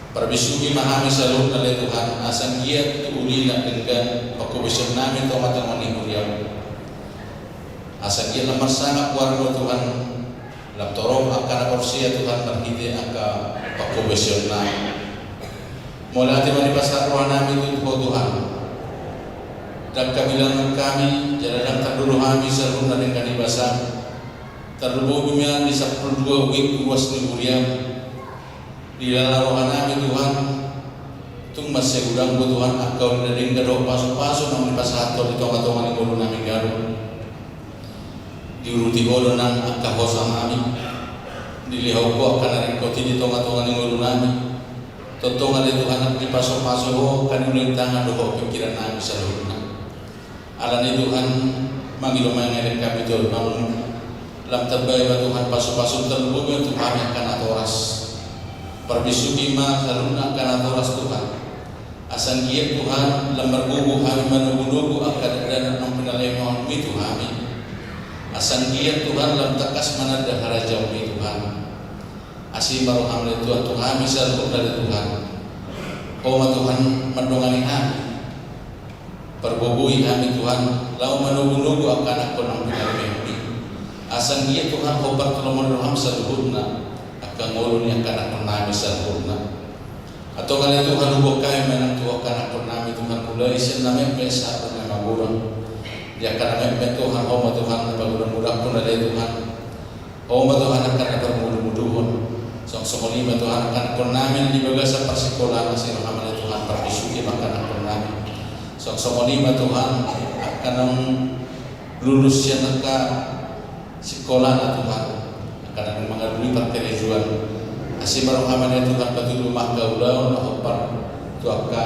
Parbisuhi ma hami saluhutna ale Tuhan asa anggiat tu ulina denggan panghobasion nami tonga-tonga ni huriam. Asa anggiat lam marsangap goarMu Tuhan. Lam torop angka na porsea Tuhan marhite angka panghobasion nami. Mauliate ma di pasahat rohanami tu Ho Tuhan. Ndang habilangan hami jala ndang tardolok hami saluhutna denggan ni basam. Tarlumobi ma di sampulu dua wik ruas ni huriam. Dilala rohanami Tuhan. Tung mansai godang do Tuhan angka uli na denggan dohot pasu-pasu naung dipasahat Ho di tonga-tonga ni ngolunami ganup. Diuruti Ho do nang angka hosanami. Dilehon Ho angka na ringkot i di tonga-tonga ni ngolunami. Tongtong ale Tuhan dipasu-pasu Ho angka na uli ni tangan dohot pingkirannami saluhutna. Alani Tuhan mangido mangelek hami tu adopanMu. Lam tambai ma Tuhan pasu-pasu tarlumobi ma tu hami angka natoras. Parbisuhi ma saluhutna angka natoras Tuhan. Asa anggiat Tuhan lam margogo hami manogunogu angka dakdanak naung pinalehonMi tu hami. Asa anggiat Tuhan lam tangkas mananda harajaonMi Tuhan. Asi ma rohaM ale Tuhan tu hami saluhutna ale Tuhan. Ho ma Tuhan mandongani hami. Pargogoi hami Tuhan laho manogunogu angka anakkon naung pinalehonMi. Asa anggiat Tuhan hombar tu lomo ni rohaM saluhutna angka ngolu ni angka anakkonnami saluhutna. Antong ale Tuhan huboan hami ma nang tu angka anakkonnami Tuhan mulai sian na metmet sahat tu na magodang. Di angka na metmet Tuhan Ho ma Tuhan na pagodang-godanghon ale Tuhan. Ho ma Tuhan angka na parmudu-muduhon. Songon songon i ma Tuhan angka anakkonnami na di bagasan parsikolaan asi rohaM ale Tuhan parbisuhi ma angka anakkonnami. Songon songon i ma Tuhan angka naung lulus sian angka sikolana Tuhan. Angka na mangalului parkarejoan. Asi ma rohaM ale Tuhan patudu ma angka ulaon na hombar tu angka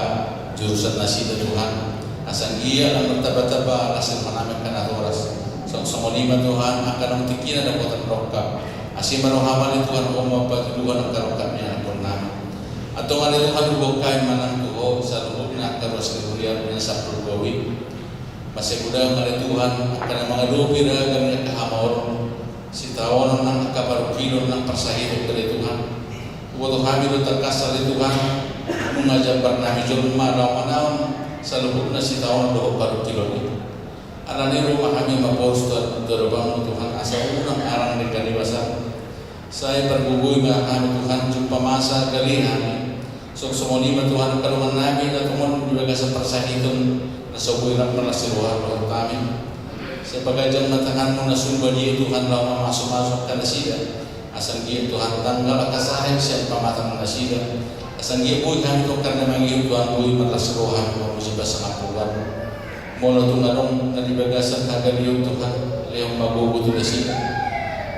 jurusan nasida Tuhan. Asa anggiat lam martamba-tamba las ni rohanami angka natoras. Songon songon i ma Tuhan angka naung tingkina dapotan rongkap. Asi ma rohaM ale Tuhan Ho ma patuduhon angka rongkap ni anakkonnami. Antong ale Tuhan huboan hami ma nang tu Ho saluhutna angka ruas ni huriaM na sampulu dua wik. Mansai godang ale Tuhan angka na mangadopi ragam ni angka hamaolon. Sitaonon nang angka parungkilon nang parsahiton ale Tuhan. Huboto hami do tangkas ale Tuhan. Nunga jambarnami jolma laho manaon saluhutna sitaonon dohot parungkilon i. Alani i ro ma hami maporus tu adopanMu Tuhan asa unang arang denggan ni basaM. Sai pargogoi ma hami Tuhan jumpa masa gale hami. Songon songon i ma Tuhan angka dongannami na tongon di bagasan parsahiton na so boi rap marlas ni roha dohot hami. Sai paganjang ma tanganMu na sun badia Tuhan laho mamasu-masu angka nasida. Asa anggiat Tuhan tanggal angka sahit sian pamatang nasida. Asa anggiat boi hami tongkan na mangihut Tuhan boi marlas ni roha hami mamuji pasangap Tuhan. Molo tung adong na di bagasan hagaleon Tuhan lehon ma gogo tu nasida.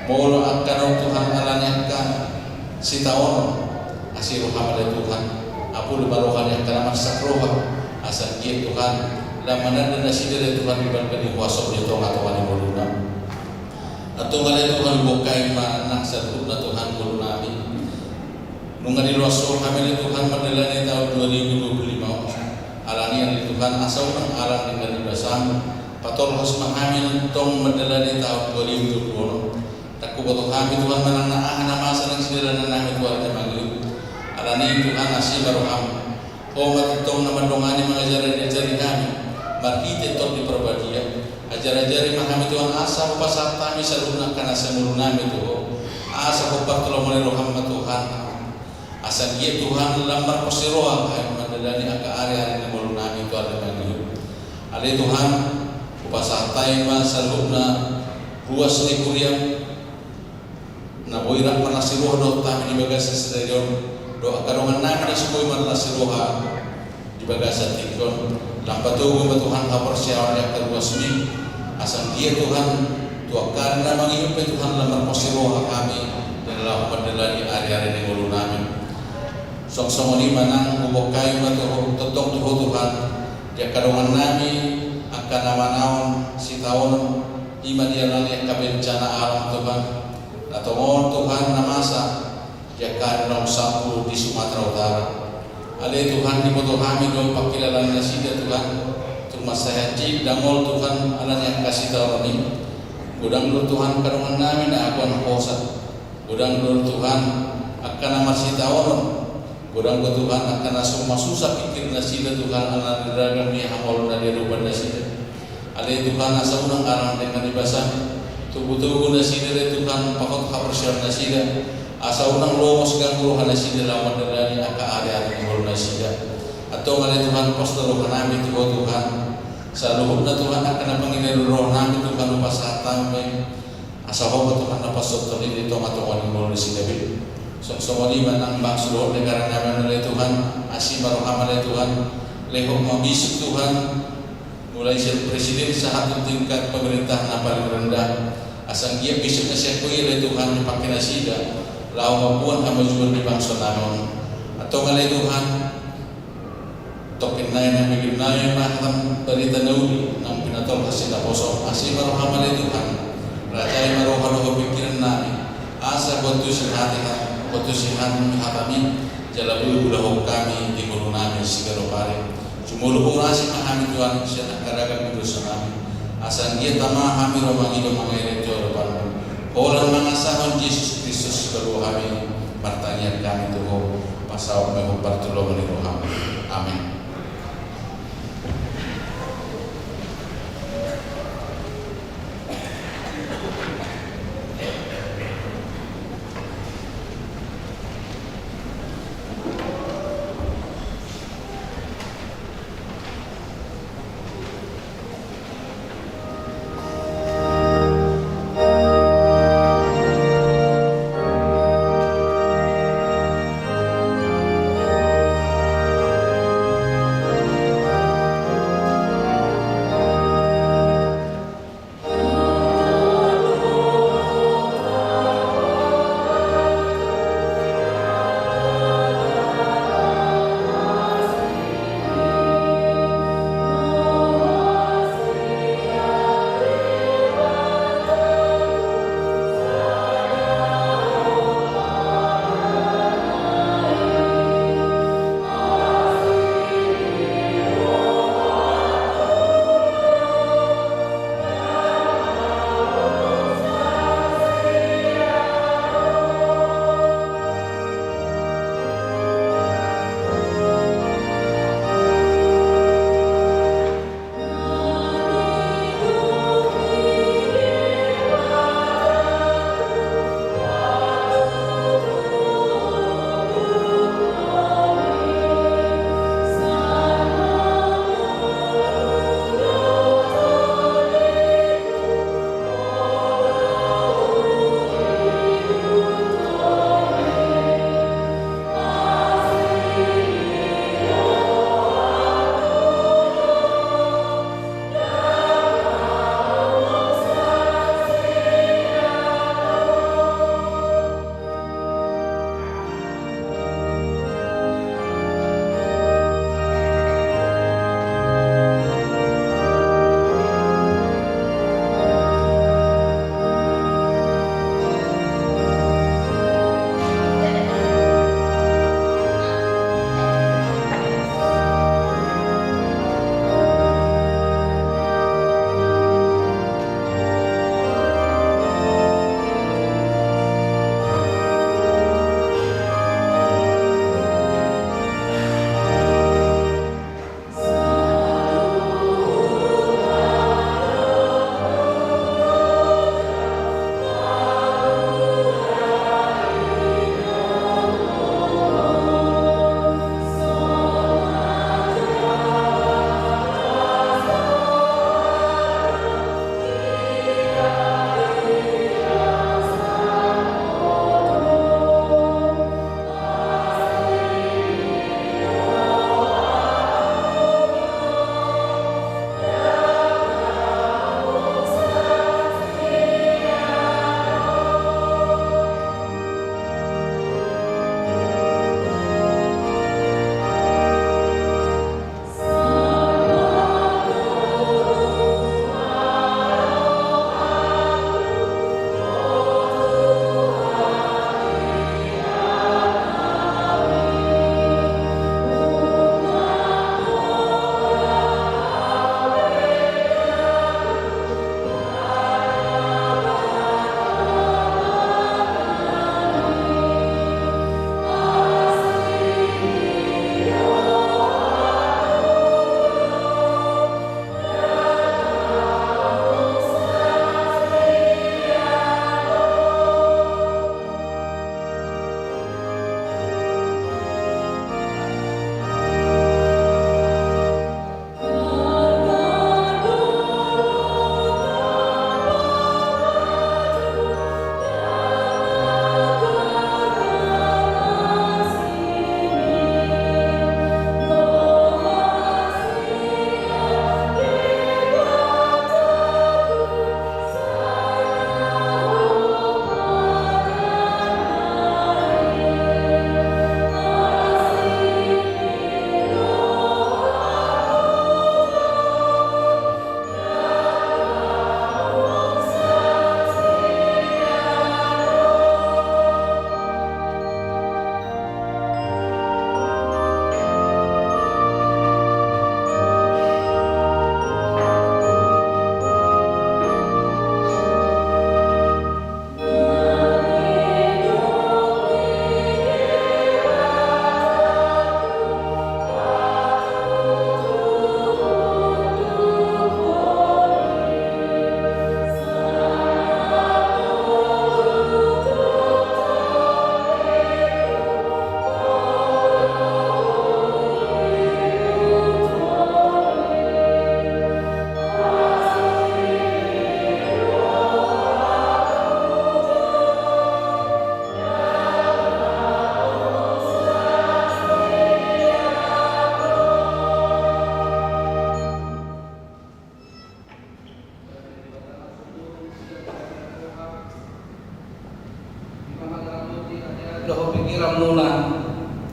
Molo angka naung Tuhan alani angka sitaonon asi rohaM ale Tuhan. Apuli ma roha ni angka na marsak roha asa anggiat Tuhan lam mananda nasida ale Tuhan di bangka ni huasoM di tonga-tonga ni ngoluna. Antong ale Tuhan huboan hami ma nang saluhutna Tuhan ngolunami. Nunga diloas Ho hami ale Tuhan mandalani taon dua ribu dua puluh lima on. Alani i ale Tuhan asa unang arang denggan ni basaM. Patolhas ma hami antong mandalani taon dua ribu dua puluh on. Ndang huboto hami Tuhan manang na aha na masa naung sidalanannami tu ari na mangihut. Alani i Tuhan asi ma rohaM. Ho ma tongtong na mandongani mangajari diajari hami. Marhite Tondi Parbadia, ajar-ajari ma hami Tuhan asa hupasahat hami saluhutna angka na sai ngolu nami tu Ho, asa hombar tu lomo ni roham ma Tuhan. Asa anggiat Tuhan lam marpos ni roha hami mandalani angka ari-ari ni ngolu nami tu ari na mangihut. Ale Tuhan, hupasahat hami ma saluhutna ruas ni huriam, na boi rap marlas ni roha dohot hami di bagasan sadari on, dohot angka dongan nami na so boi marlas ni roha di bagasan tingki on. Lam patogu ma Tuhan haporseaon ni angka ruasmi, asa anggiat Tuhan tu angka ari na mangihut pe Tuhan lam marpos ni roha hami, dan laho mandalani ari-ari ni ngolu nami. Songon i ma nang huboan hami ma tu Ho, tongtong tu Ho Tuhan, di angka dongan nami angka na manaon sitaonon, i ma dialani angka bencana alam Tuhan. Na tongon Tuhan na masa di angka ari na sampulu di Sumatera Utara. Ale Tuhan, diboto hami do pangkilalaan nasida Tuhan, tung mansai hansit dangol Tuhan alani angka sitaonon i. Godang do Tuhan angka dongan nami na agoan hosa. Godang do Tuhan angka na marsitaonon. Godang do Tuhan angka na so masusa pingkir nasida Tuhan alani ragam ni hamaolon na diadopan nasida. Ale Tuhan, asa unang arang denggan ni basam, togu-togu nasida ale Tuhan, pakot haporseaon nasida, asa unang lomos ganggu roha nasida laho mandalani angka ari-ari ni ngolu nasida. Antong ale Tuhan, pos do roha nami tu Ho Tuhan. Saluhutna Tuhan angka na pangido ni roha nami Tuhan hupasahat hami, asa Ho ma Tuhan na pasothon i di tonga-tonga ni ngolu nasida be. Songon i ma nang bangso dohot negara nami on ale Tuhan, asi ma roham ale Tuhan, lehon ma bisuk Tuhan, mulai sian presiden sahat tu tingkat pemerintah na paling rendah. Asa anggiat bisuk na sian Ho i ale Tuhan dipake nasida laho mamboan hamajuon di bangso nami on. Antong ale Tuhan, tongkin nai nang bibir nai ma hata barita na uli nang pinatolhas sian naposo. Asi ma roham ale Tuhan, rajai ma roha dohot pingkiran nami, asa huantusi hata, huantusi hami hatami, jala boi huulahon hami di ngolu nami siganup ari. Jumolo huurasi ma hami Tuhan sian angka ragam ni dosa nami, asa anggiat tama hami ro mangido mangairati adopanmu. Holan mangasahon Jesus Kristus, sipaluahon hami, martangiang hami tu Ho, pasaut ma hombar tu lomo ni roham. Amen.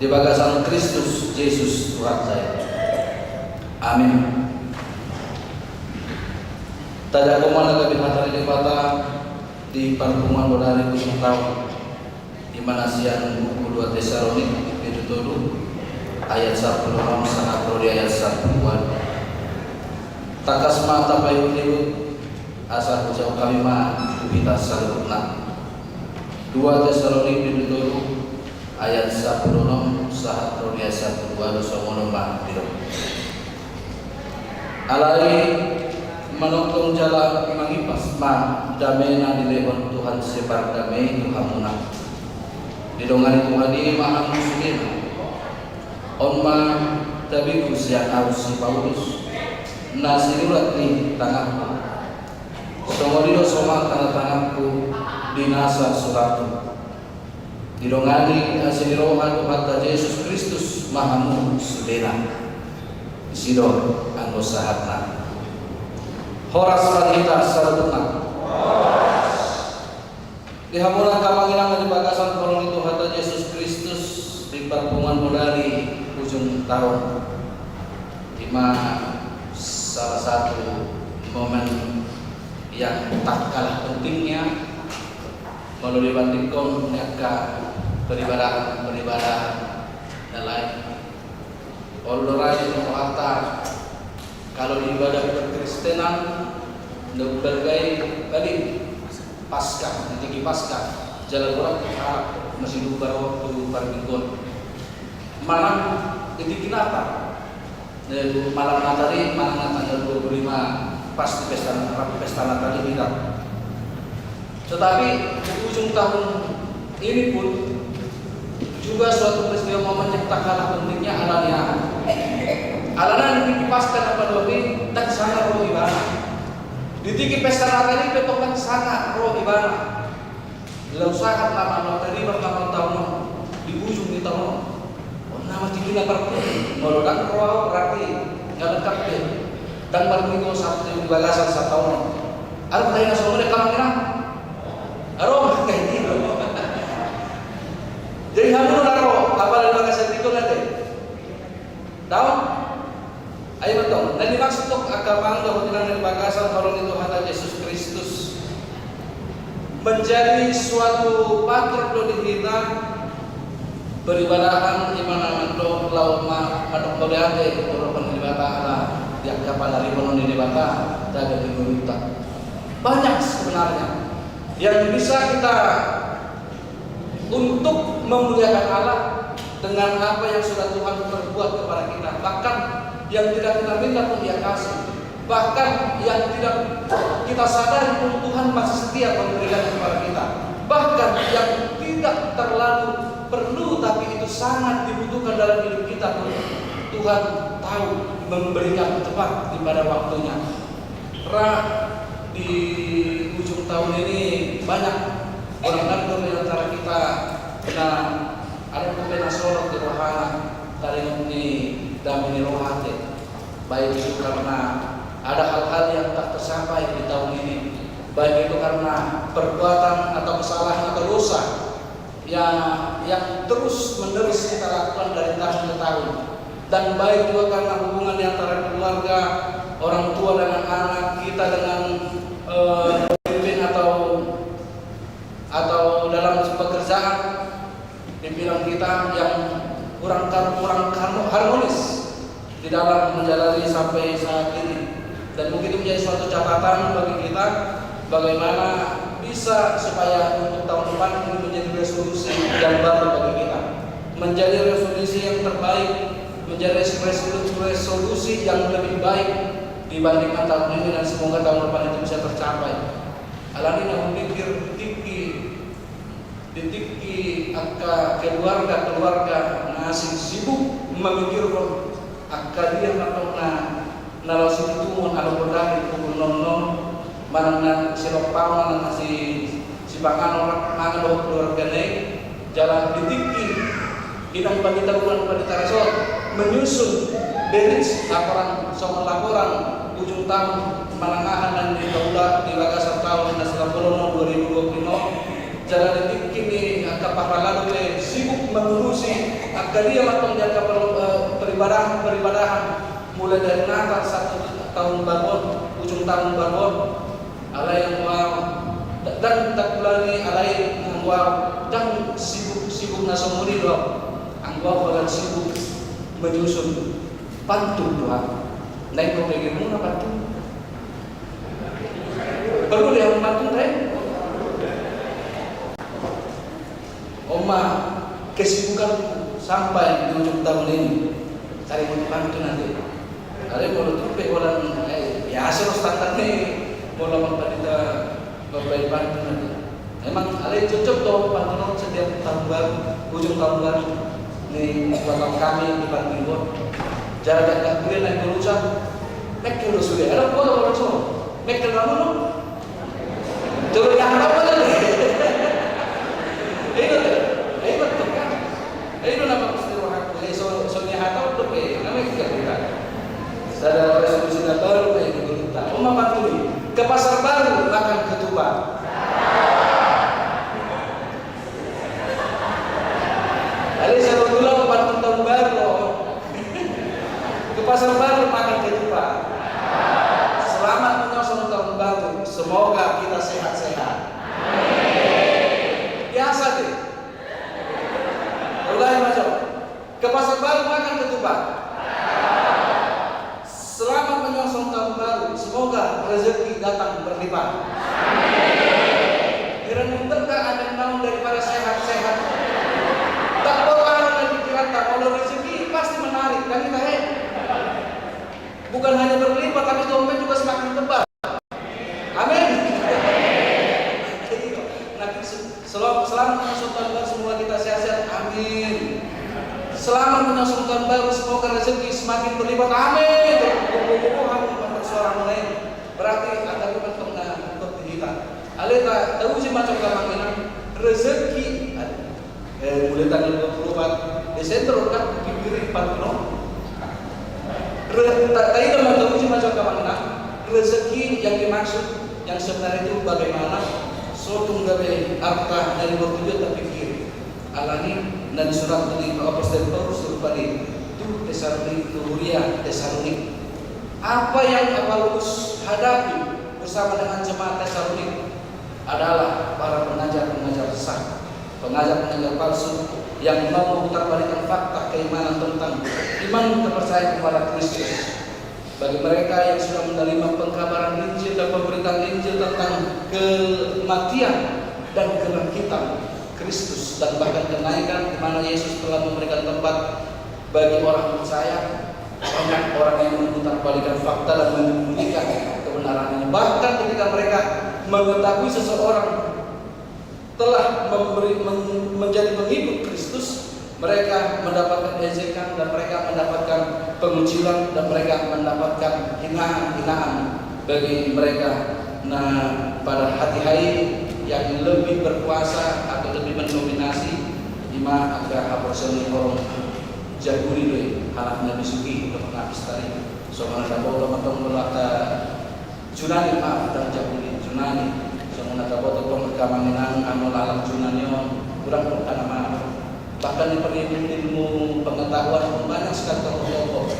Di bagasan Kristus Jesus Tuhanta i. Amin. Tajangkon ma na gabe hata ni Debata di parpunguan bodari ujung taon. Ima na sian buku dua Tesalonik, bindu tolu, ayat sampulu onom sahat ro di ayat sampulu ualu. Tangkas ma tapaihut-ihut, asa hujalo hami ma tu hita saluhutna. Dua Tesalonik, bindu tolu, ayat sampulu onom sahat ro di ayat sampulu ualu, songon on ma didok. Alai manongtong jala mangipas ma dame na nilehon Tuhan Sipardame i tu hamuna. Didongani Tuhan i ma hamu sudena. On ma tabegu sian ahu si Paulus, na sinurat ni tanganku. Songon i do somal tanda tanganku di nasa suratku. Didongani asi ni roha Tuhanta Jesus Kristus ma hamu sudena. Disi do anggo sahatna. Horas ma di hita saluhutna. Di hamuna angka amang inang di bagasan holong ni Tuhanta Jesus Kristus, di parpunguan bodari ujung taon. Ima salah satu momen yang tak kalah pentingnya, molo dibandingkon ni angka peribadahan-peribadahan na lain. Olo, rai di rohanta, kalau ibadah berkristenan, na umbalga i tadi Paskah, di tingki Paskah, jala godang halak na sidung baru waktu parmingguon. Manang di tingki Natal, eh, malam Natal i, manang na tanggal dua puluh lima, pasti pesta, pesta Natal i hita. Tetapi di ujung tahun ini pun juga suatu peristiwa momen yang tak kalah pentingnya, alana, alana di tingki Paskah na paduahon i, ndang sanga ro ibana. Di tingki pesta Natal i pe tong ndang sanga ro ibana. Laos sahat ma na taribar na taon on di ujung ni taon on. On nama tingkina parpudi, molo ndang ro ahu berarti nggak lengkap be. Ndang marminggu satu di bagasan sataon on. Adong tahe na songon i, amang inang? Adong. Jadi hamu na ro apala di bagasan tingki on ate? Daong? Ai ma tong, na dimaksud do angka amang dohot inang na di bagasan holong ni Tuhanta Jesus Kristus, menjadi suatu patron do di hita, peribadahan ima na mandok laho ma-, mandok mauliate tu Debata ala di angka panaribon ni Debata, dada di ngolunta. Banyak sebenarnya yang bisa kita untuk memuliakan Allah dengan apa yang sudah Tuhan perbuat kepada kita. Bahkan yang tidak kita minta pun Dia kasih. Bahkan yang tidak kita sadari pun Tuhan masih setia memberikan kepada kita. Bahkan yang tidak terlalu perlu tapi itu sangat dibutuhkan dalam hidup kita pun Tuhan tahu memberikan tepat di pada waktunya. Ra di ujung tahun ini banyak orang nganggur di antara kita, na adong dope na solot di rohana taringot ni dame ni roha ate. Baik itu karena ada hal-hal yang tak tercapai di tahun ini, baik itu karena perbuatan atau kesalahan atau dosa yang, yang terus menerus kita lakukan dari tahun ke tahun. Dan baik juga karena hubungan di antara keluarga, orang tua dengan anak, kita dengan, eh, pemimpin atau, atau dalam pekerjaan, pimpinan kita yang kurang kar-, kurang kar-, harmonis di dalam menjalani sampai saat ini. Dan mungkin itu menjadi suatu catatan bagi kita, bagaimana bisa supaya untuk tahun depan ini menjadi resolusi yang baru bagi kita. Menjadi resolusi yang terbaik, menjadi resolu-, resolusi yang lebih baik dibandingkan tahun ini, dan semoga tahun depan itu bisa tercapai. Alani na hupikir tingki Di tingki angka keluarga-keluarga na asing sibuk memikirkan angka dia na tong na, na laos situtungon alu bondari pukul nol nol, manang na si Lompang, manang na si, si Panganon, mangan dohot keluarga na i, jala di tingki inang pandita, umbahen pandita resort menyusun berita laporan, songon laporan ujung tahun manang aha na nitaula di bagasan tahun na salambolonon dua ribu dua puluh lima. Jala di tingki ni angka parhalado pe sibuk mengurusi Angka dia ma antong di angka per-, eh, peribadahan, peribadahan mulai dari Natal sampe taon baru on, ujung taon baru on. Alai anggo au, ndang takulani, alai anggo au ndang sibuk, sibuk na songon i do au. Anggo au holan sibuk menyusun pantun do au. Naeng do begemuna pantun. Perlu dia pantun, eh? On ma kesibukanku sampai di ujung tahun ini. Cari pantun nanti. Alai molo tung pe holan, eh, biasa do standar ni molo mambaen pandita, mambaen pantun nanti. Memang alai cocok do pantun on setiap tahun baru, ujung tahun baru. Ni buat kami di pantun on. Jala dak dak gue naik berusaha. Mekkel do sude. Ada kuat orang so. Mekkel kamu lo. Coba yang apa lagi? Itu, itu tuh kan. Itu nama pasti rohakku. Eh, so, so ni hatau tuh pe. Nama kita kita. Sada resolusi na baru pe di kita. Oma pantun. Ke pasar baru makan ketupat. Alai sabotulna pantun tahun baru. Ke pasar baru makan ketupat. Selamat menyongsong tahun baru. Semoga kita sehat-sehat. Biasa deh. Ulangi, Mas. Ke pasar baru makan ketupat. Selamat menyongsong tahun baru. Semoga rezeki datang berlipat. Heran, berkah ada naung daripada sehat-sehat. Tak perlu ada pikiran, tak, kalau rezeki pasti menarik, kan kita, eh? Bukan hanya berlipat, tapi dompet juga semakin tebal. Amin. Nah, sel-, selamat menyongsong tahun baru, semoga kita sehat-sehat. Amin. Selamat menyongsong tahun baru, semoga rezeki semakin berlipat. Amin. Bubu-bubu, hamu mantap suara mulai. Berarti ada pun pernah untuk kita. Alai ta-, tahu sih macam kamanginan rezeki. Eh, mulai tanggal dua puluh empat Desember, kan, pikirin pantun on. Re-, ta-, taida ma, tarusi ma jolo kamanginan. Rezeki yang dimaksud yang sebenarnya itu bagaimana? So tung gabe arta dari waktu dia terpikir. Alani na disurat di Apostel Paulus rupani tu Tesalonik, tu huria Tesalonik. Apa yang Paulus hadapi bersama dengan jemaat Tesalonik adalah para pengajar-pengajar sesat, pengajar-pengajar palsu yang mau memutarbalikan fakta keimanan tentang iman kepercayaan kepada Kristus. Bagi mereka yang sudah menerima pengkabaran Injil dan pemberitaan Injil tentang kematian dan kebangkitan Kristus dan bahkan kenaikan, di mana Yesus telah memberikan tempat bagi orang percaya, banyak orang yang memutarbalikan fakta dan menyembunyikan kebenaran ini. Bahkan ketika mereka mengetahui seseorang telah memberi, men-, menjadi pengikut Kristus, mereka mendapatkan ejekan dan mereka mendapatkan pengucilan dan mereka mendapatkan hinaan-hinaan bagi mereka. Nah, pada hatiha i yang lebih berkuasa atau lebih mendominasi ima angka haporseaon ni holong Jahudi do i, halak na bisuk i, dohot na Kristen i. Songon na taboto ma antong molo angka Junani, maaf, ndang Jahudi, Junani. Songon na taboto antong kamanginan, anggo halak Junani on, kurang do hata na maaf. Bahkan di ilmu, ilmu pengetahuan pun banyak sekali tokoh-tokoh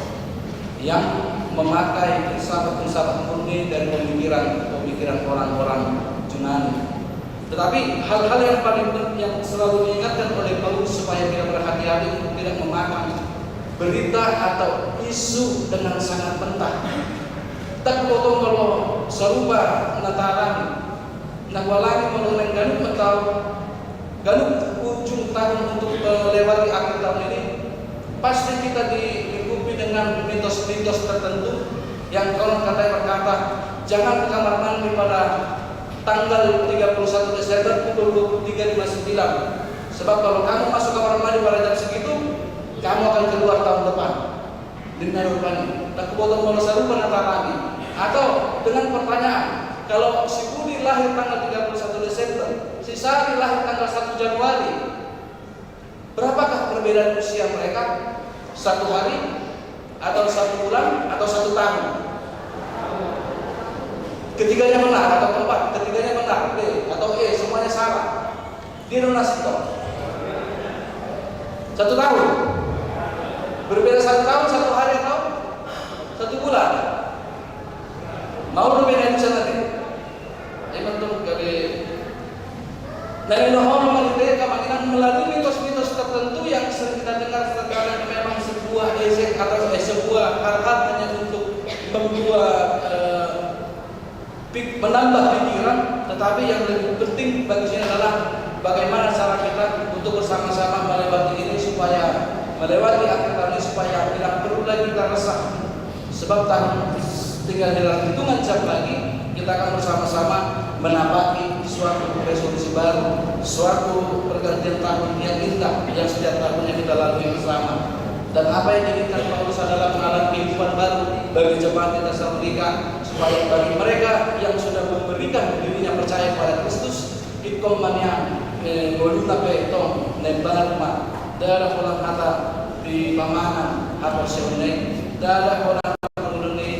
yang memakai filsafat-filsafat murni dari pemikiran, pemikiran orang-orang Junani. Tetapi hal-hal yang paling penting yang selalu diingatkan oleh Paulus supaya kita berhati-hati untuk tidak memakan berita atau isu dengan sangat mentah. Ndang huboto molo sarupa na tahalani, na hualami molo naeng ganup ma taon, ganup ujung tahun untuk melewati akhir tahun ini, pasti kita dilingkupi dengan mitos-mitos tertentu yang konon katanya berkata, "Jangan ke kamar mandi pada tanggal tiga puluh satu Desember pukul dua puluh tiga lima puluh sembilan. Sebab kalau kamu masuk kamar mandi pada jam segitu, kamu akan keluar tahun depan." Ninna rupani, ndang huboto molo sarupa na tahalani. Atau dengan pertanyaan, kalau si Budi lahir tanggal tiga puluh satu Desember, si Sari lahir tanggal satu Januari, berapakah perbedaan usia mereka? Satu hari, atau satu bulan, atau satu tahun? Ketiganya benar atau keempat? Ketiganya benar, B, atau E, semuanya salah. Dia donasi kau. Satu tahun. Berbeda satu tahun, satu hari, atau satu bulan? Maol do beda di sana, deh. Ima tong gabe na nidok on, amang inang, melalui mitos-mitos tertentu yang sering kita dengar, terkadang memang sebuah ejek atau, eh, sebuah hal-hal hanya untuk membuat, eh, pik-, menambah pikiran, tetapi yang lebih penting bagi saya adalah bagaimana cara kita untuk bersama-sama melewati ini, supaya melewati akhir tahun ini, supaya tidak perlu lagi kita resah. Sebab tahun tinggal hilang hitungan jam lagi, kita akan bersama-sama menapaki suatu resolusi baru, suatu pergantian tahun yang indah yang setiap tahunnya kita lalui bersama. Dan apa yang diinginkan Paulus adalah mengalami kehidupan baru bagi jemaat di Tesalonika, supaya bagi mereka yang sudah memberikan dirinya percaya kepada Kristus, ingkon ma nian, eh, ngoluna pe tong na imbaru ma, ndada holan hata di pamangan haporseaonna i, ndada holan hata ngoluna i,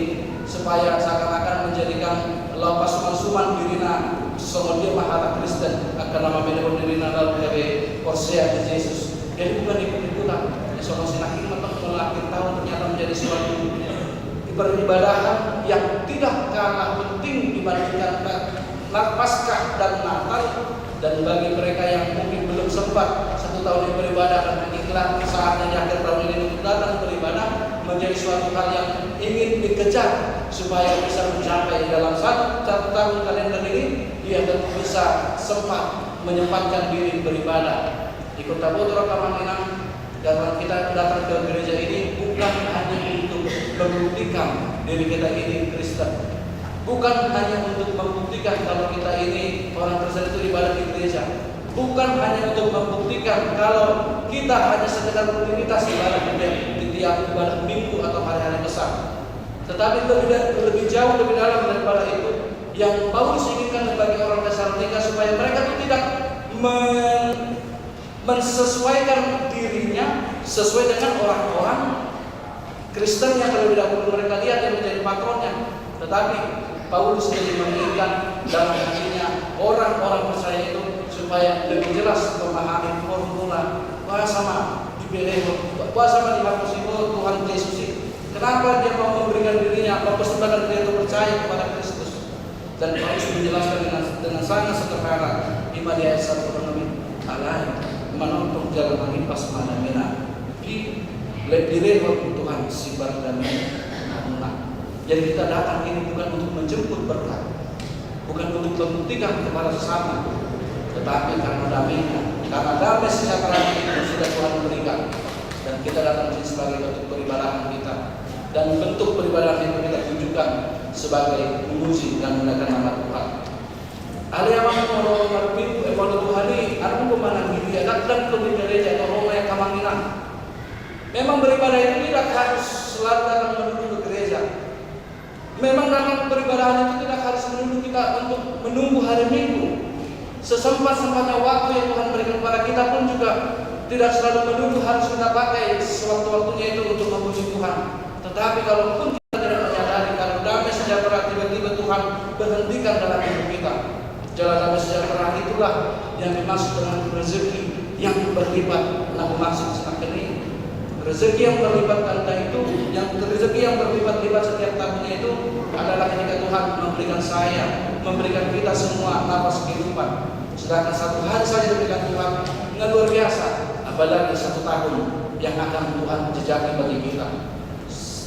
supaya seakan-akan menjadikan laho pasuman-suman dirina songon dia ma hata Kristen, angka na mamelehon dirina laho gabe porsea di Jesus. Jadi bukan ikut-ikutan. Ya, songon sinangkin ma tong, molo akhir tahun ternyata menjadi suatu peribadahan yang tidak kalah penting dibandingkan Paskah dan Natal. Dan bagi mereka yang mungkin belum sempat satu tahun ini beribadah, dan inilah saatnya di akhir tahun ini untuk datang beribadah, menjadi suatu hal yang ingin dikejar supaya bisa mencapai dalam satu, satu tahun kalender ini, dia tetap bisa sempat menyempatkan diri beribadah. Ingkon taboto, amang inang, datang, kita datang ke gereja ini bukan hanya untuk membuktikan diri kita ini Kristen. Bukan hanya untuk membuktikan kalau kita ini orang Kristen itu ibadah di gereja. Bukan hanya untuk membuktikan kalau kita hanya sekedar rutinitas ibadah di tiap, di tiap ibadah Minggu atau hari-hari besar. Tetapi lebih da-, lebih jauh, lebih dalam daripada itu, yang Paulus inginkan bagi orang Tesalonika supaya mereka itu tidak men-, mensesuaikan dirinya sesuai dengan orang-orang Kristen yang terlebih dahulu mereka lihat yang menjadi patronnya. Tetapi Paulus lebih menginginkan dalam hatinya orang-orang percaya itu supaya lebih jelas memahami formula. Boasa ma dibelehon, boasa ma dihaposi Tuhan Jesus i? Kenapa dia mau memberikan dirinya, mempersembahkan diri untuk percaya kepada Kristus? Dan Paulus menjelaskan dengan, dengan sangat sederhana, ima di ayat satu enam i: Alai manongtong jala mangipas ma damena, dilehon Tuhan sipardame hamuna. Jadi kita datang ini bukan untuk menjemput berkat, bukan untuk membuktikan kepada sesama, tetapi karena damena, karena damai sejahtera yang sudah Tuhan berikan. Dan kita datang di sini sebagai bentuk peribadahan kita. Dan bentuk peribadahan itu kita tunjukkan sebagai memuji dan memuliakan nama Tuhan. Alai amang, molo marminggu, eh, molo Tuhan i, anu, manang di dia, datang ke gereja, atau rumah yang kamang inang. Memang beribadah itu tidak harus selalu datang melulu ke gereja. Memang datang peribadahan itu tidak harus melulu kita untuk menunggu hari Minggu. Sesempat-sempatnya waktu yang Tuhan berikan kepada kita pun juga tidak selalu melulu harus kita pakai sewaktu-waktunya itu untuk memuji Tuhan. Tetapi kalaupun kita tidak menyadari, kalau damai sejahtera tiba-tiba Tuhan berhentikan dalam hidup kita, jala damai sejahtera itulah yang dimaksud dengan rezeki yang berlipat, na humaksud sadari on. Rezeki yang berlipat ganda itu, yang rezeki yang berlipat-lipat setiap tahunnya itu adalah ketika Tuhan memberikan saya, memberikan kita semua napas kehidupan. Sedangkan satu hari saja diberikan Tuhan, nggak luar biasa, apalagi satu tahun yang akan Tuhan jajaki bagi kita.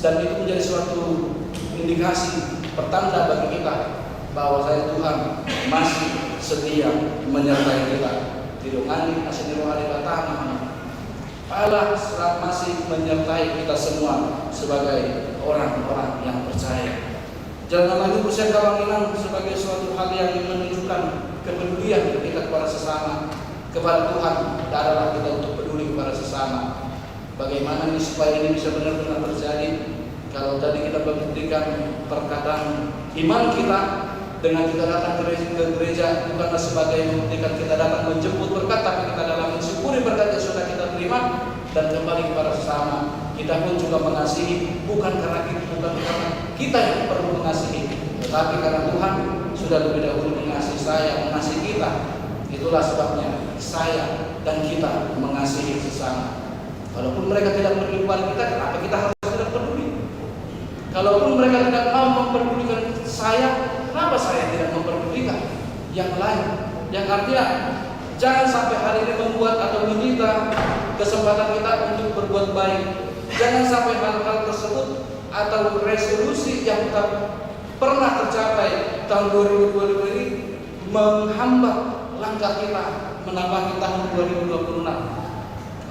Dan itu menjadi suatu indikasi, pertanda bagi kita bahwasanya Tuhan masih setia menyertai kita. Didongani asi ni roha Debata, namanya. Allah masih menyertai kita semua sebagai orang-orang yang percaya. Jala na mangihut, amang inang, sebagai suatu hal yang menunjukkan kepedulian kita kepada sesama, kepada Tuhan, adalah kita untuk peduli kepada sesama. Bagaimana ini supaya ini bisa benar-benar terjadi? Kalau tadi kita membuktikan perkataan iman kita dengan kita datang ke gere-, ke gereja, bukanlah sebagai membuktikan kita datang menjemput berkat, tapi kita dalam mensyukuri berkat yang sudah kita terima dan kembali kepada sesama. Kita pun juga mengasihi, bukan karena kita, bukan karena kita yang perlu mengasihi, tetapi karena Tuhan sudah lebih dahulu mengasihi saya, mengasihi kita. Itulah sebabnya saya dan kita mengasihi sesama. Kalaupun mereka tidak peduli kepada kita, kenapa kita harus tidak peduli? Kalaupun mereka tidak mau memperdulikan saya, kenapa saya tidak memperdulikan yang lain? Yang artinya, jangan sampai hal ini membuat atau menyita kesempatan kita untuk berbuat baik. Jangan sampai hal-hal tersebut atau resolusi yang tak pernah tercapai tahun dua ribu dua puluh lima ini menghambat langkah kita menapaki tahun dua ribu dua puluh enam.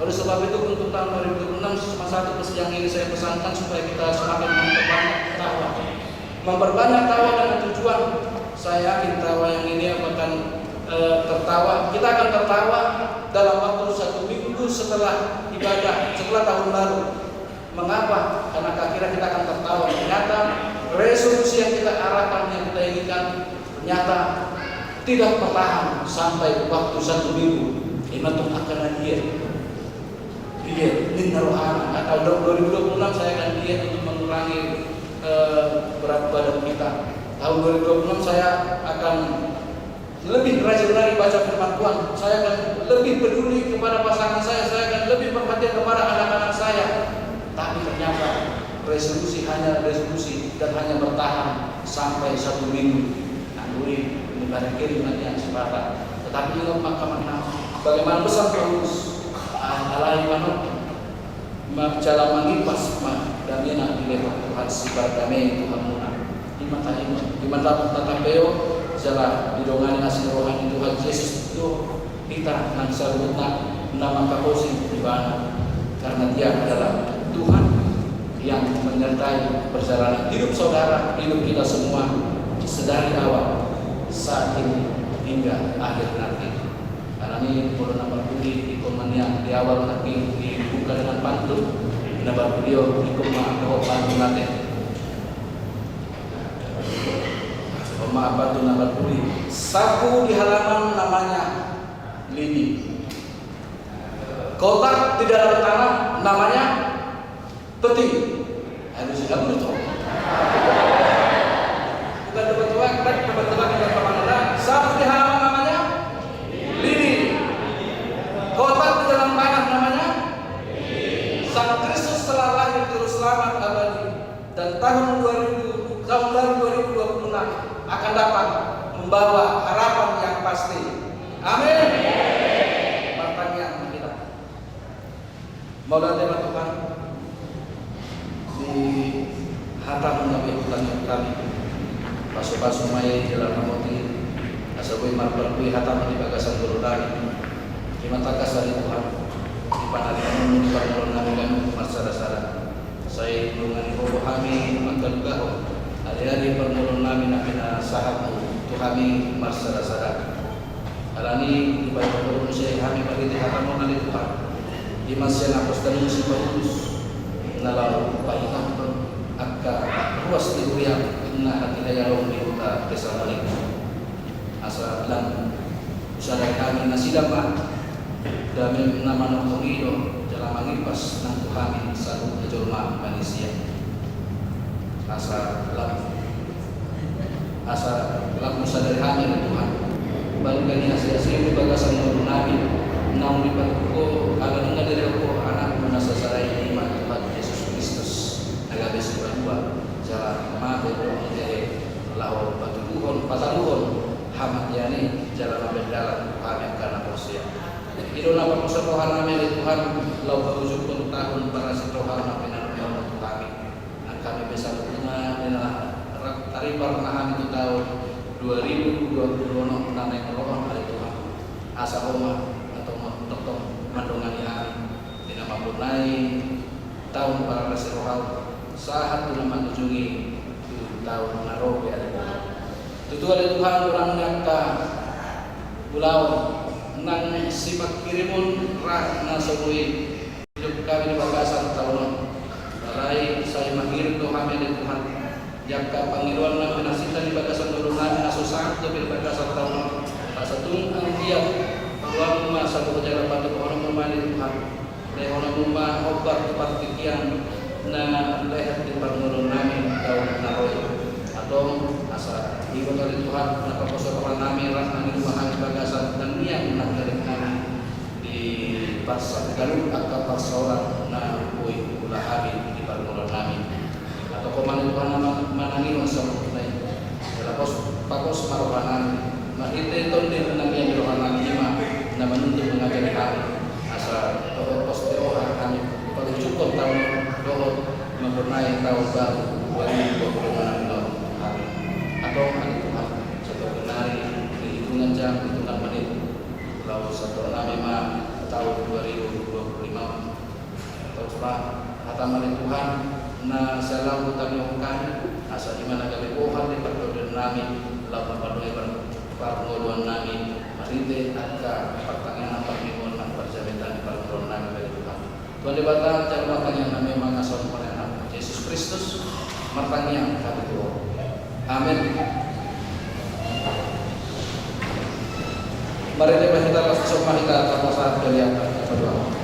Oleh sebab itu, untuk tahun dua ribu dua puluh enam, cuma satu pesan yang ingin saya pesankan, supaya kita semakin memperbanyak tawa. Memperbanyak tawa dengan tujuan, saya yakin tawa yang ini akan, eh, tertawa. Kita akan tertawa dalam waktu satu minggu setelah ibadah, setelah tahun baru. Mengapa? Karena akhirnya kita akan tertawa. Ternyata resolusi yang kita arahkan, yang kita inginkan, ternyata tidak bertahan sampai waktu satu minggu. Ima tung angka na diet. Diet, ninna rohana. Nah, tahun dua ribu dua puluh enam saya akan diet untuk mengurangi, eh, berat badan kita. Tahun dua ribu dua puluh enam saya akan lebih rajin lagi baca firman Tuhan. Saya akan lebih peduli kepada pasangan saya. Saya akan lebih perhatian kepada anak-anak saya. Tapi ternyata resolusi hanya resolusi dan hanya bertahan sampai satu minggu. Nah, dulu ini barangkali hanya sebentar. Tetapi ingat maka makna bagaimana pesan Paulus, ah, alai manat ma jala mangipas ma damena dilehon Tuhan, sipardame Tuhanmuna. Ima tahe, ima ta, tatampeon jala didongani asi ni roha ni Tuhan Jesus do hita nang saluhutna na mangkaposi Ibana. Karena Dia adalah Tuhan yang menyertai perjalanan hidup saudara, hidup kita semua, sedari awal, saat ini, hingga akhir nanti. Alani i, Amang Parpudi, ingkon ma nian di awal nangkin dibuka dengan pantun. Amang Parpudi, ingkon ma dohot pantun nate. Ingkon ma pantun Amang Parpudi. Saku di halaman namanya lidi. Kotak di dalam tanah namanya peti. Aduh, sudah betul. Bukan tebak-tebakan, bukan tebak-tebakan, bukan pemanasan. Sapu di halaman namanya lidi. Kotak di dalam tanah namanya. Sang Kristus telah lahir, Juru Selamat abadi. Dan tahun dua ribu, tahun baru dua ribu dua puluh enam akan datang membawa harapan yang pasti. Amin. Martangiang ma hita. Mauliate ma Tuhan, di hataM na huhut hami, pasu-pasu ma i jala ramoti, asa boi marparbue hataM di bagasan ngolu nami. Ima tangkas ale Tuhan, di panarihononMu di parngoluon nami ganup marsada-sada. Sai dongani Ho do hami mangkalugahon ari-ari parngoluon nami na pinasahatMu tu hami marsada-sada. Alani i dipaingot Ho do muse hami marhite hataM on ale Tuhan. Ima sian apostel si Paulus na laho paingothon angka ruas ni huria na hatiha i adong di huta Tesalonika. Asa lam sadari hami nasida ma dame na manongtong i do jala mangipas nang tu hami saluhut na jolma manisia. Asa lam Asa lam sadari hami ale Tuhan, balga ni asi-asiM di bagasan ngolu nami, naung dipatupa Ho ala nunga dilehon Ho AnakMu na sasada i, ima Tuhan Jesus Kristus, na gabe sipalua, jala mate dohot hehe, laho patuduhon, pataruhon hamatean i, jala mambahen dalan tu hami angka na porsea. I do na paposo roha nami ale Tuhan, laho paujunghon tahun parasirohaon na pinanumpa Ho tu hami. Nang hami pe saluhutna di na rap taripar ma hami tu taon dua ribu dua puluh onom na naeng ro on ale Tuhan. Asa Ho ma na tongtong mandongani hami di na mamboan i taon parasirohaon sahat tu na mangujungi tu taon na ro be ale Tuhan. Tutu ale Tuhan, unang ni angka ulaon nang sipanghirimon rah na so boi Hidup kami di bagasan taon on. Alai sai manghirim do hami ale Tuhan, di angka pangidoan nami na sinta di bagasan ngolu nami na so sahat dope di bagasan taon on. Asa tung anggiat paluahonMu ma saluhut jala patuduhononMu ma ale Tuhan. LehononMu ma hombar tu partingkian na lehet di parngoluon nami taon na ro i. Antong asa Ho do ale Tuhan na paposo roha nami rap mangido ma hami bagasan tangiang na gabe nami di Di parsa galup angka parsaoran na boi huula hami di parngoluan nami. Antong Ho ma ale Tuhan na manangihon saluhutna i. Jala pos, pos ma roha nami. Marhite tondim na nian di roha nami i ma na manuntun mangajari hami. Asa dohot pos ni roha hami paujunghon taon on dohot mambornai taon baru dua ribu dua puluh lima nami on. Amin. Antong ale Tuhan, sai togel nari di hitungan jam, hitungan menit. Laos satorang nami ma taon dua ribu dua puluh lima on. Taus ma hataM ale Tuhan, na selalu hutangihon hami, asa i ma na gabe bohal ni partondion nami, laho mambahen parngoluan nami, marhite angka partangiangan, parmingguon, parjamitana ni parngoluan nami, ale Tuhan. Tuhan Debata, jalo ma tangiang nami, mangkasonhon Anakmu Jesus Kristus, martangiang hami tu Ho. Amen. Mari, deba hita, las isop ma hita, tapasat balian, tapasat doa.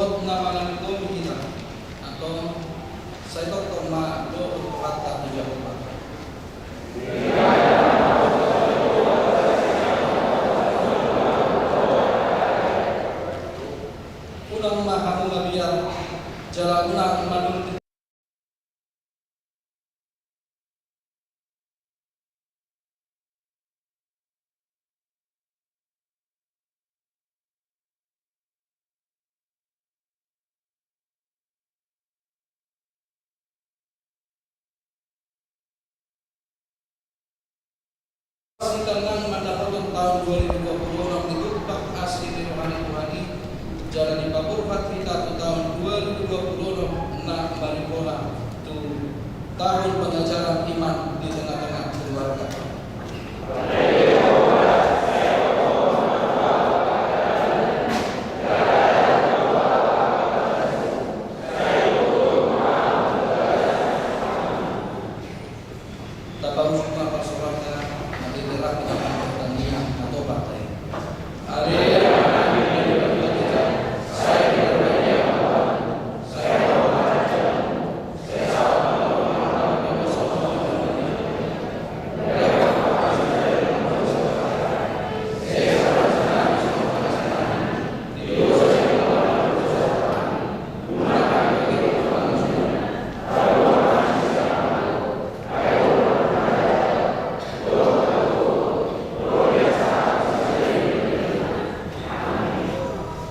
Dohot na manganuti hita, antong sai tongtong ma dohot rohanta tu Jahowa. Unang ma hamu mabiar, jala unang manurut Hita nang mandapothon taon dua ribu dua puluh onom ditumpak asi ni roha ni Tuhan i, jala dipaborhat hita tu taon dua ribu dua puluh onom na maripona tu tahun pengajaran iman di tengah-tengah keluarga. Tapausung ma parsaoranta, na di tengah-tengah pertanian atau partai.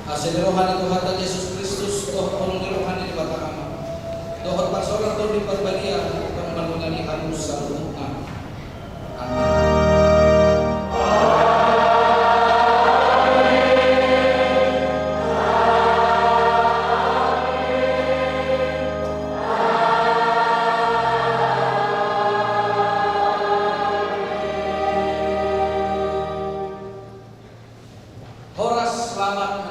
Asi ni roha ni Tuhanta Jesus Kristus, dohot holong ni roha ni Debata Ama, dohot parsaoran ni Tondi Parbadia, tongtong mandongani hamu saluhutna. Amin. Horas, selamat